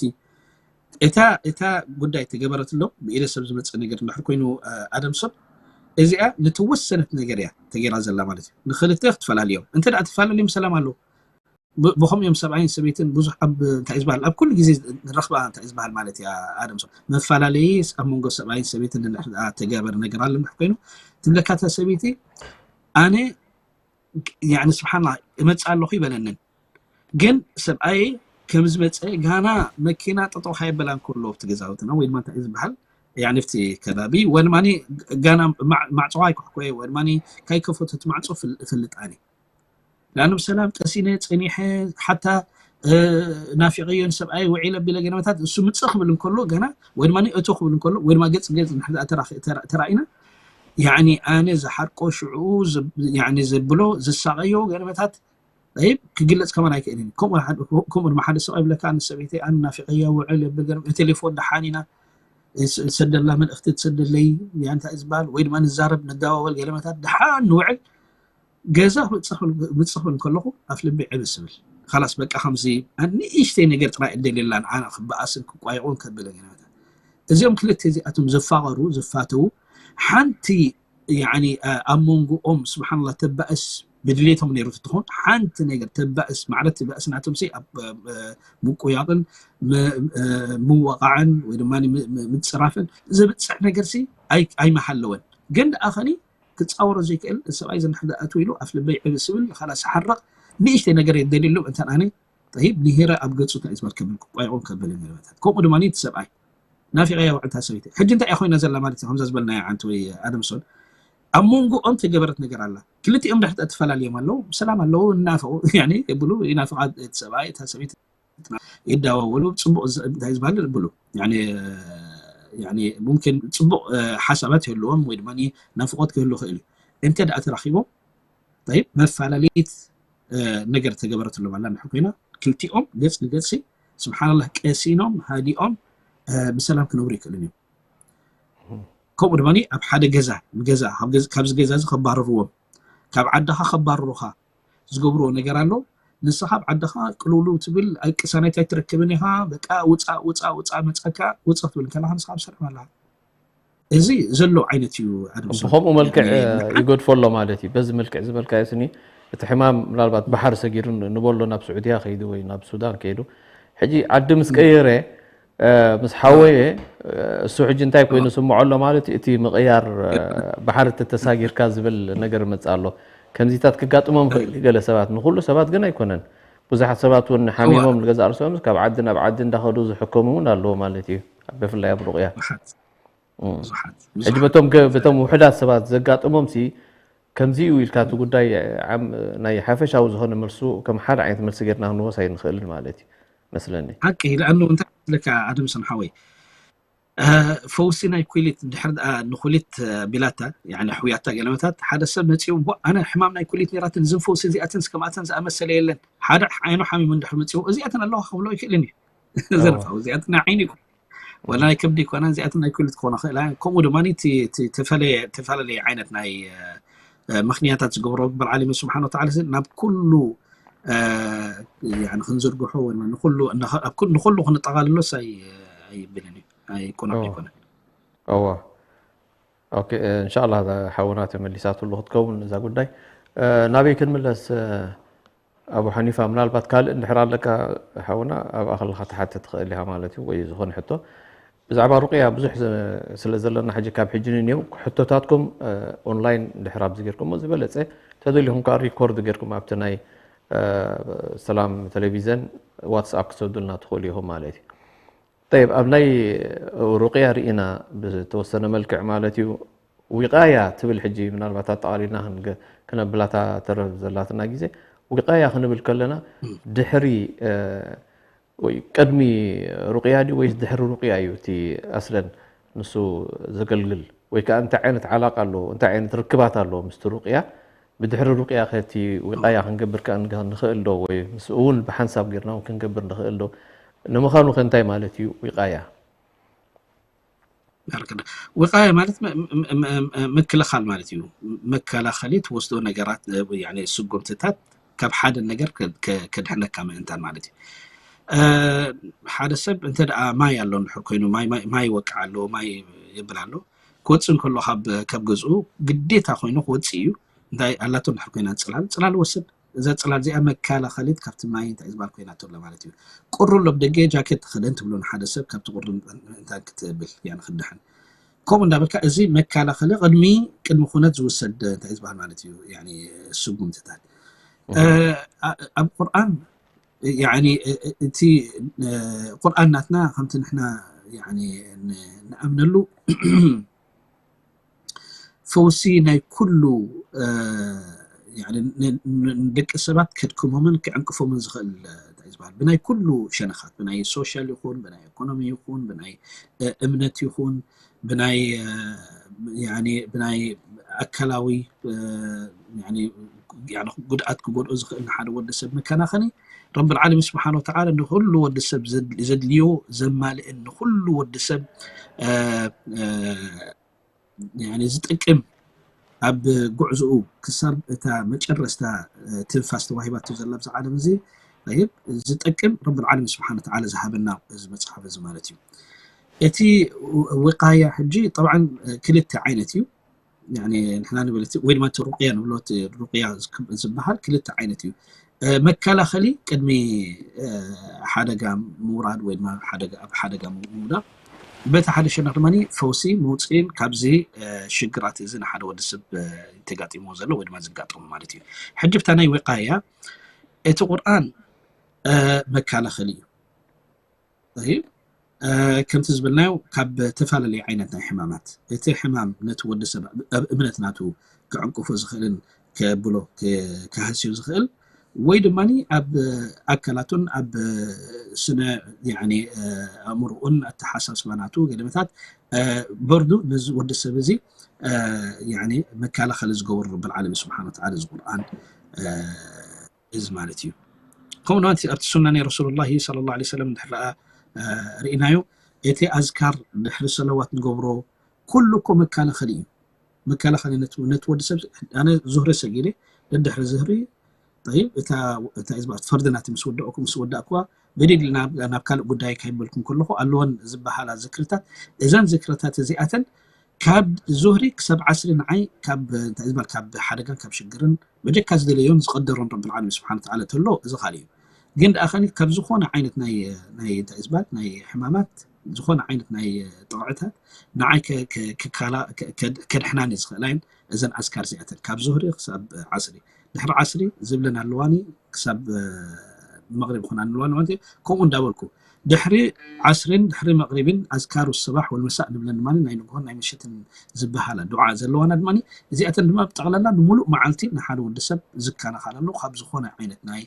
እታ እታ ጉዳይ ተገበረትሎም ብኢደ ሰብ ዝመፀ ነገር እንድሕር ኮይኑ ኣደምሶን እዚኣ ንተወሰነት ነገር እያ ተገይራ ዘላ ማለት እዩ ንክልተ ክትፈላልዮም እንተ ደኣ ትፈላለዮም ሰላም ኣለዉ ብ- ብኸምኡ እዮም ሰብኣይን ሰበይትን ብዙሕ ኣብ እንታይ እዩ ዝበሃል ኣብ ኩሉ ግዜ ንረኽባ እንታይ እዩ ዝበሃል ማለት እያ ኣደምሶን መፈላለዪ ኣብ መንጎ ሰብኣይን ሰበይትን እንድሕር ደኣ ተገበር ነገር ኣሎ እንድሕር ኮይኑ ትብለካ እታ ሰበይቲ ኣነ ያኒ ስብሓንላ እመፅእ ኣለኹ ይበለንን ግን ሰብኣየ ከም ዝመፀ ጋና መኪና ጠጠው ካየበላ እንከሎ ኣብቲ ገዛውትና ወይ ድማ እንታይ እዩ ዝበሃል ያኒ ኣብቲ ከባቢ ወድማኒ ጋና ማዕ- ማዕፅዋ ኣይኩሕኮየ ወድማኒ ካይከፈቶ እቲ ማዕፆ ፍል- እፈልጥ ኣነ ላኑ ብሰላም ቀሲነ ፀኒሐ ሓታ ናፊቀዮ ንሰብኣይ ውዒለ ቢለ ገለመታት እሱ ምፅእ ክብል እንከሎ ገና ወይ ድማ እቶ ክብል እንከሎ ወይ ድማ ገፅ ገፅ እንድሕር ደኣ ተራኺ- ተራ- ተራኢና ያኒ ኣነ ዝሓርቆ ሽዑ ዝ- ያኒ ዘብሎ ዝሳቀዮ ገለመታት ይብ ክግለፅ ከማን ኣይክእልን እዩ። ከምኡ ሓደ- ከምኡ ድማ ሓደ ሰብኣይ ይብለካ ኣነ ሰበይተይ ኣነ ናፊቀያ ውዕል የብል ገለ ቴሌፎን ደሓን ኢና ስ- ሰደላ መልእክቲ ትሰደለይ ያ እንታይ እዩ ዝበሃል ወይ ድማ ንዛረብ ንደዋወል ገለመታት ደሓን ንውዕል ገዛ ክመፅእ ክብል ከለኹ ኣፍ ልቢ ዕብስ ይብል ካላስ በቃ ከምዚ ንእሽተይ ነገር ጥራይ እደልየላ ንዓና ክበኣስን ክቋየቑን ከብለ ገለመታት እዚኦም ክልተ እዚኣቶም ዝፋቐሩ ዝፋተዉ ሓንቲ ያኒ ኣብ መንጎኦም ስብሓንላ ተባእስ ብድሌቶም ነይሩ ትኾን ሓንቲ ነገር ተባእስ ማዕረ ትባእስ ናቶም ሲ ኣብ ምቁያቕን ምወቃዕን ወይ ድማ ምፅራፍን ዘብፅሕ ነገር ሲ ኣይመሃለወን። ግን ደኣ ኸኒ ክፃወሮ ዘይክእል ሰብኣይ ዘንሕዳኣቱ ኢሉ ኣፍ ልበይ ዕብስ ስብል ኻላ ሰሓርቕ ንእሽተይ ነገር የደልሉ እንተን ኣነ ጠይብ ንሄረ ኣብ ገፁ እንታይ ዝበል ከብል ክቋይቆም ከብል ገለመታት ከምኡ ድማ እቲ ሰብኣይ ናፊቐያ ውዕልታ ሰበይቲ ሕጂ እንታይ ኮይና ዘላ ማለት እዩ። ከምዛ ዝበልናዮ ዓንቲ ወይ ኣደምሶን ኣብ መንጎኦም ተገበረት ነገር ኣላ። ክልቲኦም ድሕር ተፈላለዮም ኣለዉ ብሰላም ኣለዉ እናፈቑ የብሉ ይናፍቓ እቲ ሰብኣይ እታ ሰበይቲ ይዳዋወሉ ፅቡቅ እንታይ ዝበሃል ብሉ ሙምኪን ፅቡቅ ሓሳባት ይህልዎም ወይ ድማ ናፍቆት ክህሉ ክእል እዩ። እንተ ደኣ ተራኪቦም መፈላለይት ነገር ተገበረትሎም ኣላ እንድሕር ኮይና ክልቲኦም ገፅ ንገፅ ስብሓንላህ ቀሲኖም ሃዲኦም ብሰላም ክነብሩ ይክእልን እዮም። ከምኡ ድማ ኣብ ሓደ ገዛ ንገዛ ካብዚ ገዛ እዚ ከባርርዎም ካብ ዓድኻ ከባርሩኻ ዝገብርዎ ነገር ኣሎ። ንስኻ ኣብ ዓድኻ ቅልውልው ትብል ኣብ ቅሳነት ኣይትረክብን ኢኻ። በቃ ውፃእ ውፃእ ውፃእ መፃካ ውፃእ ክትብል ከለካ ንስኻ ኣብ ሰላም ኣለኻ። እዚ ዘሎ ዓይነት እዩ። ኣድምሶ ብከምኡ መልክዕ ይገድፎ ኣሎ ማለት እዩ። በዚ መልክዕ ዝበልካዮ ስኒ እቲ ሕማም ምናልባት ባሕሪ ሰጊሩ ንበሎ ናብ ስዑድያ ከይዱ ወይ ናብ ሱዳን ከይዱ ሕጂ ዓዲ ምስ ቀየረ ምስ ሓወየ እሱ ሕጂ እንታይ ኮይኑ ስምዖ ኣሎ ማለት እዩ። እቲ ምቕያር ባሕሪ ተተሳጊርካ ዝብል ነገር መጽእ ኣሎ። ከምዚታት ክጋጥሞም ይኽእል እዩ። ገለ ሰባት ንኩሉ ሰባት ግን ኣይኮነን። ብዙሓት ሰባት እውን ሓሚሞም ንገዛእ ርእሶም ካብ ዓዲ ናብ ዓዲ እንዳኸዱ ዝሕከሙ እውን ኣለዉ ማለት እዩ። ብፍላይ ኣብ ሩቕያ ብዙሓት ብዙሓት ሕጂ በቶም ገ- በቶም ውሕዳት ሰባት ዘጋጥሞም ሲ ከምዚ እዩ ኢልካ እቲ ጉዳይ ዓም- ናይ ሓፈሻዊ ዝኾነ መልሱ ከም ሓደ ዓይነት መልሲ ጌርና ክንወስ ኣይንኽእልን ማለት እዩ መስለኒ። ሓቂ ለኣኑ እንታይ ለካ ኣድምስን ሓወይ ፈውሲ ናይ ኩሊት ድሕር ደኣ ንኩሊት ቢላታ ያኒ ሕውያታ ገለመታት ሓደ ሰብ መፂኡ እሞ ኣነ ሕማም ናይ ኩሊት ነራትን ዝን ፈውሲ እዚኣትን እስከማኣተን ዝኣመሰለ የለን ሓደ ዓይኑ ሓሚሙ እንድሕር መፂኡ እዚኣትን ኣለዋ ክብሎ ይክእልን እዩ። ዘረፋ እዚኣትን ናይ ዓይኒ ይኮን ወላ ናይ ከብዲ ይኮና እዚኣትን ናይ ኩሊት ክኾና ክእላ ከምኡ ድማ ተፈላለየ ዓይነት ናይ ምክንያታት ዝገብሮ ግበር ዓሊም ስብሓን ወተዓላ ናብ ኩሉ ክንዝርግሖ ንኩሉ ክንጠቃልሎስ ኣይብልን እዩ ኣይኮነ ኣይኮነ እዋ እንሻላ ሓውና ተመሊሳትሉ ክትከውን እዛ ጉዳይ ናበይ ክንምለስ ኣቡ ሓኒፋ ምናልባት ካልእ እንድሕር ኣለካ ሓውና ኣብኣ ከለካ ትሓተ ትኽእል ኢኻ ማለት እዩ ወይ ዝኾነ ሕቶ ብዛዕባ ሩቅያ ብዙሕ ስለ ዘለና ሕጂ ካብ ሕጂ ንንየው ሕቶታትኩም ኦንላይን ድሕር ኣብዚ ጌርኩሞ ዝበለፀ ተደሊኹም ከዓ ሪኮርድ ጌርኩም ኣብቲ ናይ ሰላም ቴሌቪዘን ዋትስኣፕ ክሰዱልና ትኽእሉ ኢኹም ማለት እዩ። ጠይብ ኣብ ናይ ሩቅያ ርኢና ብተወሰነ መልክዕ ማለት እዩ ዊቃያ ትብል ሕጂ ምናልባት ኣጠቃሊልና ክነብላታ ተረፍ ዘላትና ግዜ ዊቃያ ክንብል ከለና ድሕሪ ወይ ቅድሚ ሩቅያ ድዩ ወይስ ድሕሪ ሩቅያ እዩ እቲ ኣስለን ንሱ ዘገልግል ወይ ከዓ እንታይ ዓይነት ዓላቃ ኣለዎ እንታይ ዓይነት ርክባት ኣለዎ ምስቲ ሩቅያ ብድሕሪ ሩቅያ ከቲ ዊቃያ ክንገብር ከዓ ንኽእል ዶ ወይ ምስ እውን ብሓንሳብ ጌርና እውን ክንገብር ንኽእል ዶ ንምዃኑ ከ እንታይ ማለት እዩ ዊቃያ ዊቃያ ማለት ምክልኻል ማለት እዩ። መከላኸሊ ትወስዶ ነገራት ስጉምትታት ካብ ሓደ ነገር ከድሕነካ ምእንታን ማለት እዩ። ሓደ ሰብ እንተ ደኣ ማይ ኣሎ እንድሕር ኮይኑ ማይ ይወቅዕ ኣሎ ማይ የብል ኣሎ ክወፅእ እንከሎ ካብ ገዝኡ ግዴታ ኮይኑ ክወፅእ እዩ። እንታይ ኣላቶ እንድሕር ኮይና ፅላል ፅላል ወስድ እዛ ፅላል እዚኣ መከላኸሊት ካብቲ ማይ እንታይ ዝበሃል ኮይና ተሎ ማለት እዩ። ቁሪ ኣሎ ብደገ ጃኬት ተኸደን ትብሎ ንሓደ ሰብ ካብቲ ቁሪ ምእንታን ክትብል ያ ንክድሕን ከምኡ እንዳበልካ እዚ መከላኸሊ ቅድሚ ቅድሚ ኩነት ዝውሰድ እንታይ ዝበሃል ማለት እዩ። ስጉምትታት ኣብ ቁርኣን እቲ ቁርኣን ናትና ከምቲ ንሕና ንኣምነሉ ፈውሲ ናይ ኩሉ ንደቂ ሰባት ከድክሞምን ክዕንቅፎምን ዝኽእል እንታይ ዝበሃል ብናይ ኩሉ ሸነኻት ብናይ ሶሻል ይኹን ብናይ ኢኮኖሚ ይኹን ብናይ እምነት ይኹን ብናይ ብናይ ኣካላዊ ጉድኣት ክጎድኦ ዝኽእል ንሓደ ወዲ ሰብ መከናኸኒ ረቢ ዓለሚን ስብሓን ወተዓላ ንኩሉ ወዲ ሰብ ዘድልዮ ዘማልእን ንኩሉ ወዲ ሰብ ዝጠቅም ኣብ ጉዕዝኡ ክሳብ እታ መጨረስታ ትንፋስ ተዋሂባቶ ዘላ ኣብዚ ዓለም እዚ ዝጠቅም ረቢ ዓለሚን ስብሓን ወተዓላ ዝሃበና እዚ መፅሓፍ እዚ ማለት እዩ። እቲ ውቃያ ሕጂ ጠብዓን ክልተ ዓይነት እዩ። ያኒ ንሕና ንብል እቲ ወይ ድማ እቲ ሩቅያ ንብሎ፣ እቲ ሩቅያ ዝክ- ዝበሃል ክልተ ዓይነት እዩ። እ፣ መከላኸሊ ቅድሚ እ፣ ሓደጋ ምውራድ ወይ ድማ ሓደጋ ኣብ ሓደጋ ምውዳቅ፣ በቲ ሓደ ሸነኽ ድማ ፈውሲ ምውፅኢን ካብዚ እ፣ ሽግራት እዚ ንሓደ ወድሰብ እ፣ ተጋጢሞ ዘሎ ወይ ድማ ዝጋጠሙ ማለት እዩ። ሕጂ ብታ ናይ ውቃያ እቲ ቁርኣን እ፣ መከላኸሊ እዩ። طيب ከምቲ ዝብልናዮ ካብ ተፈላለዩ ዓይነት ናይ ሕማማት እቲ ሕማም ነቲ ወዲ ሰብ ኣብ እምነት ናቱ ክዕቅፎ ዝኽእልን ከብሎ ክሃስዮ ዝኽእል ወይ ድማ ኣብ ኣካላቱን ኣብ ስነ ኣእምሮኡን ኣተሓሳስባ ናቱ ገለመታት በርዱ ነዚ ወዲ ሰብ እዚ መከላኸሊ ዝገበሩ ረብል ዓለሚን ስብሓን ወተዓላ እዚ ቁርኣን እዚ ማለት እዩ። ከምኡ ድማ ኣብቲ ሱና ናይ ረሱሉላሂ ሰለላሁ ዐለይሂ ወሰለም እንድሕር ደኣ ርኢናዮ እቲ ኣዝካር ድሕሪ ሰለዋት ንገብሮ ኩሉ እኮ መከላኸሊ እዩ። መከላኸሊ ነቲ ነቲ ወዲ ሰብ ኣነ ዙህሪ ሰጊደ ደድሕሪ ዝህሪ طيب እታ እታ ኢዝባ ፈርዲ ናቲ ምስ ወደእኩ ምስ ወዳእኩዋ ብድድ ኢልና ናብ ካልእ ጉዳይ ካይበልኩም ከለኹ ኣለወን ዝበሃላ ዝክርታት እዘን ዝክርታት እዚኣተን ካብ ዙህሪ ክሳብ ዓስሪ ንዓይ ካብ እንታይ ዝበሃል ካብ ሓደጋን ካብ ሽግርን በጀካ ዝደለዮን ዝቀደሮን ረብል ዓለሚን ስብሓን ወተዓላ ተሎ እዚ ካልእ እዩ። ግን ደኣ ከኒ ካብ ዝኾነ ዓይነት ናይ ናይ እንታይ ዝበሃል ናይ ሕማማት ዝኾነ ዓይነት ናይ ጥቕዕታት ንዓይ ከድሕናኒ ዝኽእላይን እዘን ኣዝካር እዚኣተን ካብ ዙህሪ ክሳብ ዓስሪ ድሕሪ ዓስሪ ዝብለን ኣለዋኒ ክሳብ መቕሪብ ይኹን ኣለዋኒ ማለት እዩ። ከምኡ እንዳበልኩ ድሕሪ ዓስሪን ድሕሪ መቕሪብን ኣዝካሩ ሰባሕ ወልመሳእ ንብለን ድማ ናይ ንግሆን ናይ ምሽትን ዝበሃላ ዱዓ ዘለዋና ድማ እዚኣተን ድማ ብጠቕላላ ንምሉእ መዓልቲ ንሓደ ወዲ ሰብ ዝከላኸለሉ ካብ ዝኾነ ዓይነት ናይ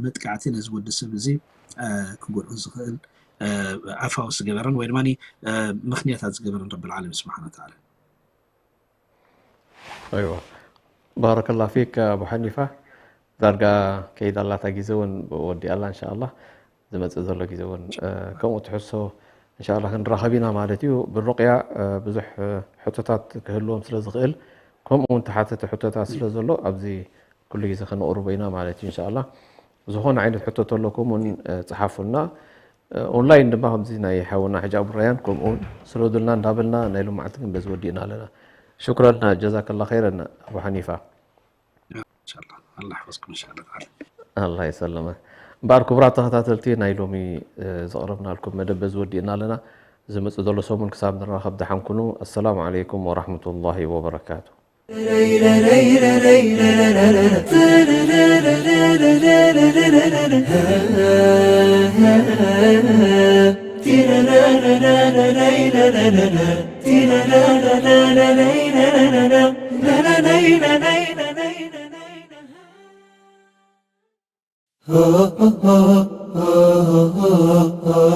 መጥቃዕቲ ነዚ ወዲ ሰብ እዚ ክጎድኦ ዝኽእል ኣፋውስ ዝገበረን ወይ ድማ ምኽንያታት ዝገበረን ረብል ዓለሚን ስብሓን ወተዓላ ኣይዋ ባረከላ ፊክ ኣቡ ሓኒፋ ዳርጋ ከይዳ ኣላታ ግዜ እውን ወዲኣላ እንሻ ኣላ ዝመፅእ ዘሎ ግዜ እውን ከምኡ ትሕሶ እንሻ ኣላ ክንራኸብ ኢና ማለት እዩ ብሩቅያ ብዙሕ ሕቶታት ክህልዎም ስለ ዝኽእል ከምኡ እውን ተሓተተ ሕቶታት ስለ ዘሎ ኣብዚ ኩሉ ግዜ ከነቕርቦ ኢና ማለት እዩ እንሻ ኣላ ዝኾነ ዓይነት ሕቶ ተለኩም እውን ፀሓፉልና ኦንላይን ድማ ከምዚ ናይ ሓውና ሕጂ ኣቡራያን ከምኡ ስረዱልና እንዳበልና ናይ ሎማዓልቲ ግን በዚ ወዲእና ኣለና ሽኩረን ጀዛከላ ኸይረን ኣቡ ሓኒፋ الله يحفظكم إن شاء الله تعالى ኣላ ይሰለመ እምበኣር ክቡራት ተኸታተልቲ ናይ ሎሚ ዘቕረብናልኩም መደብ በዚ ወዲእና ኣለና ዝመፅእ ዘሎ ሰሙን ክሳብ ንራኸብ ደሓን ኩኑ ኣሰላሙ ዓለይኩም ወራሕመቱላሂ ወበረካቱ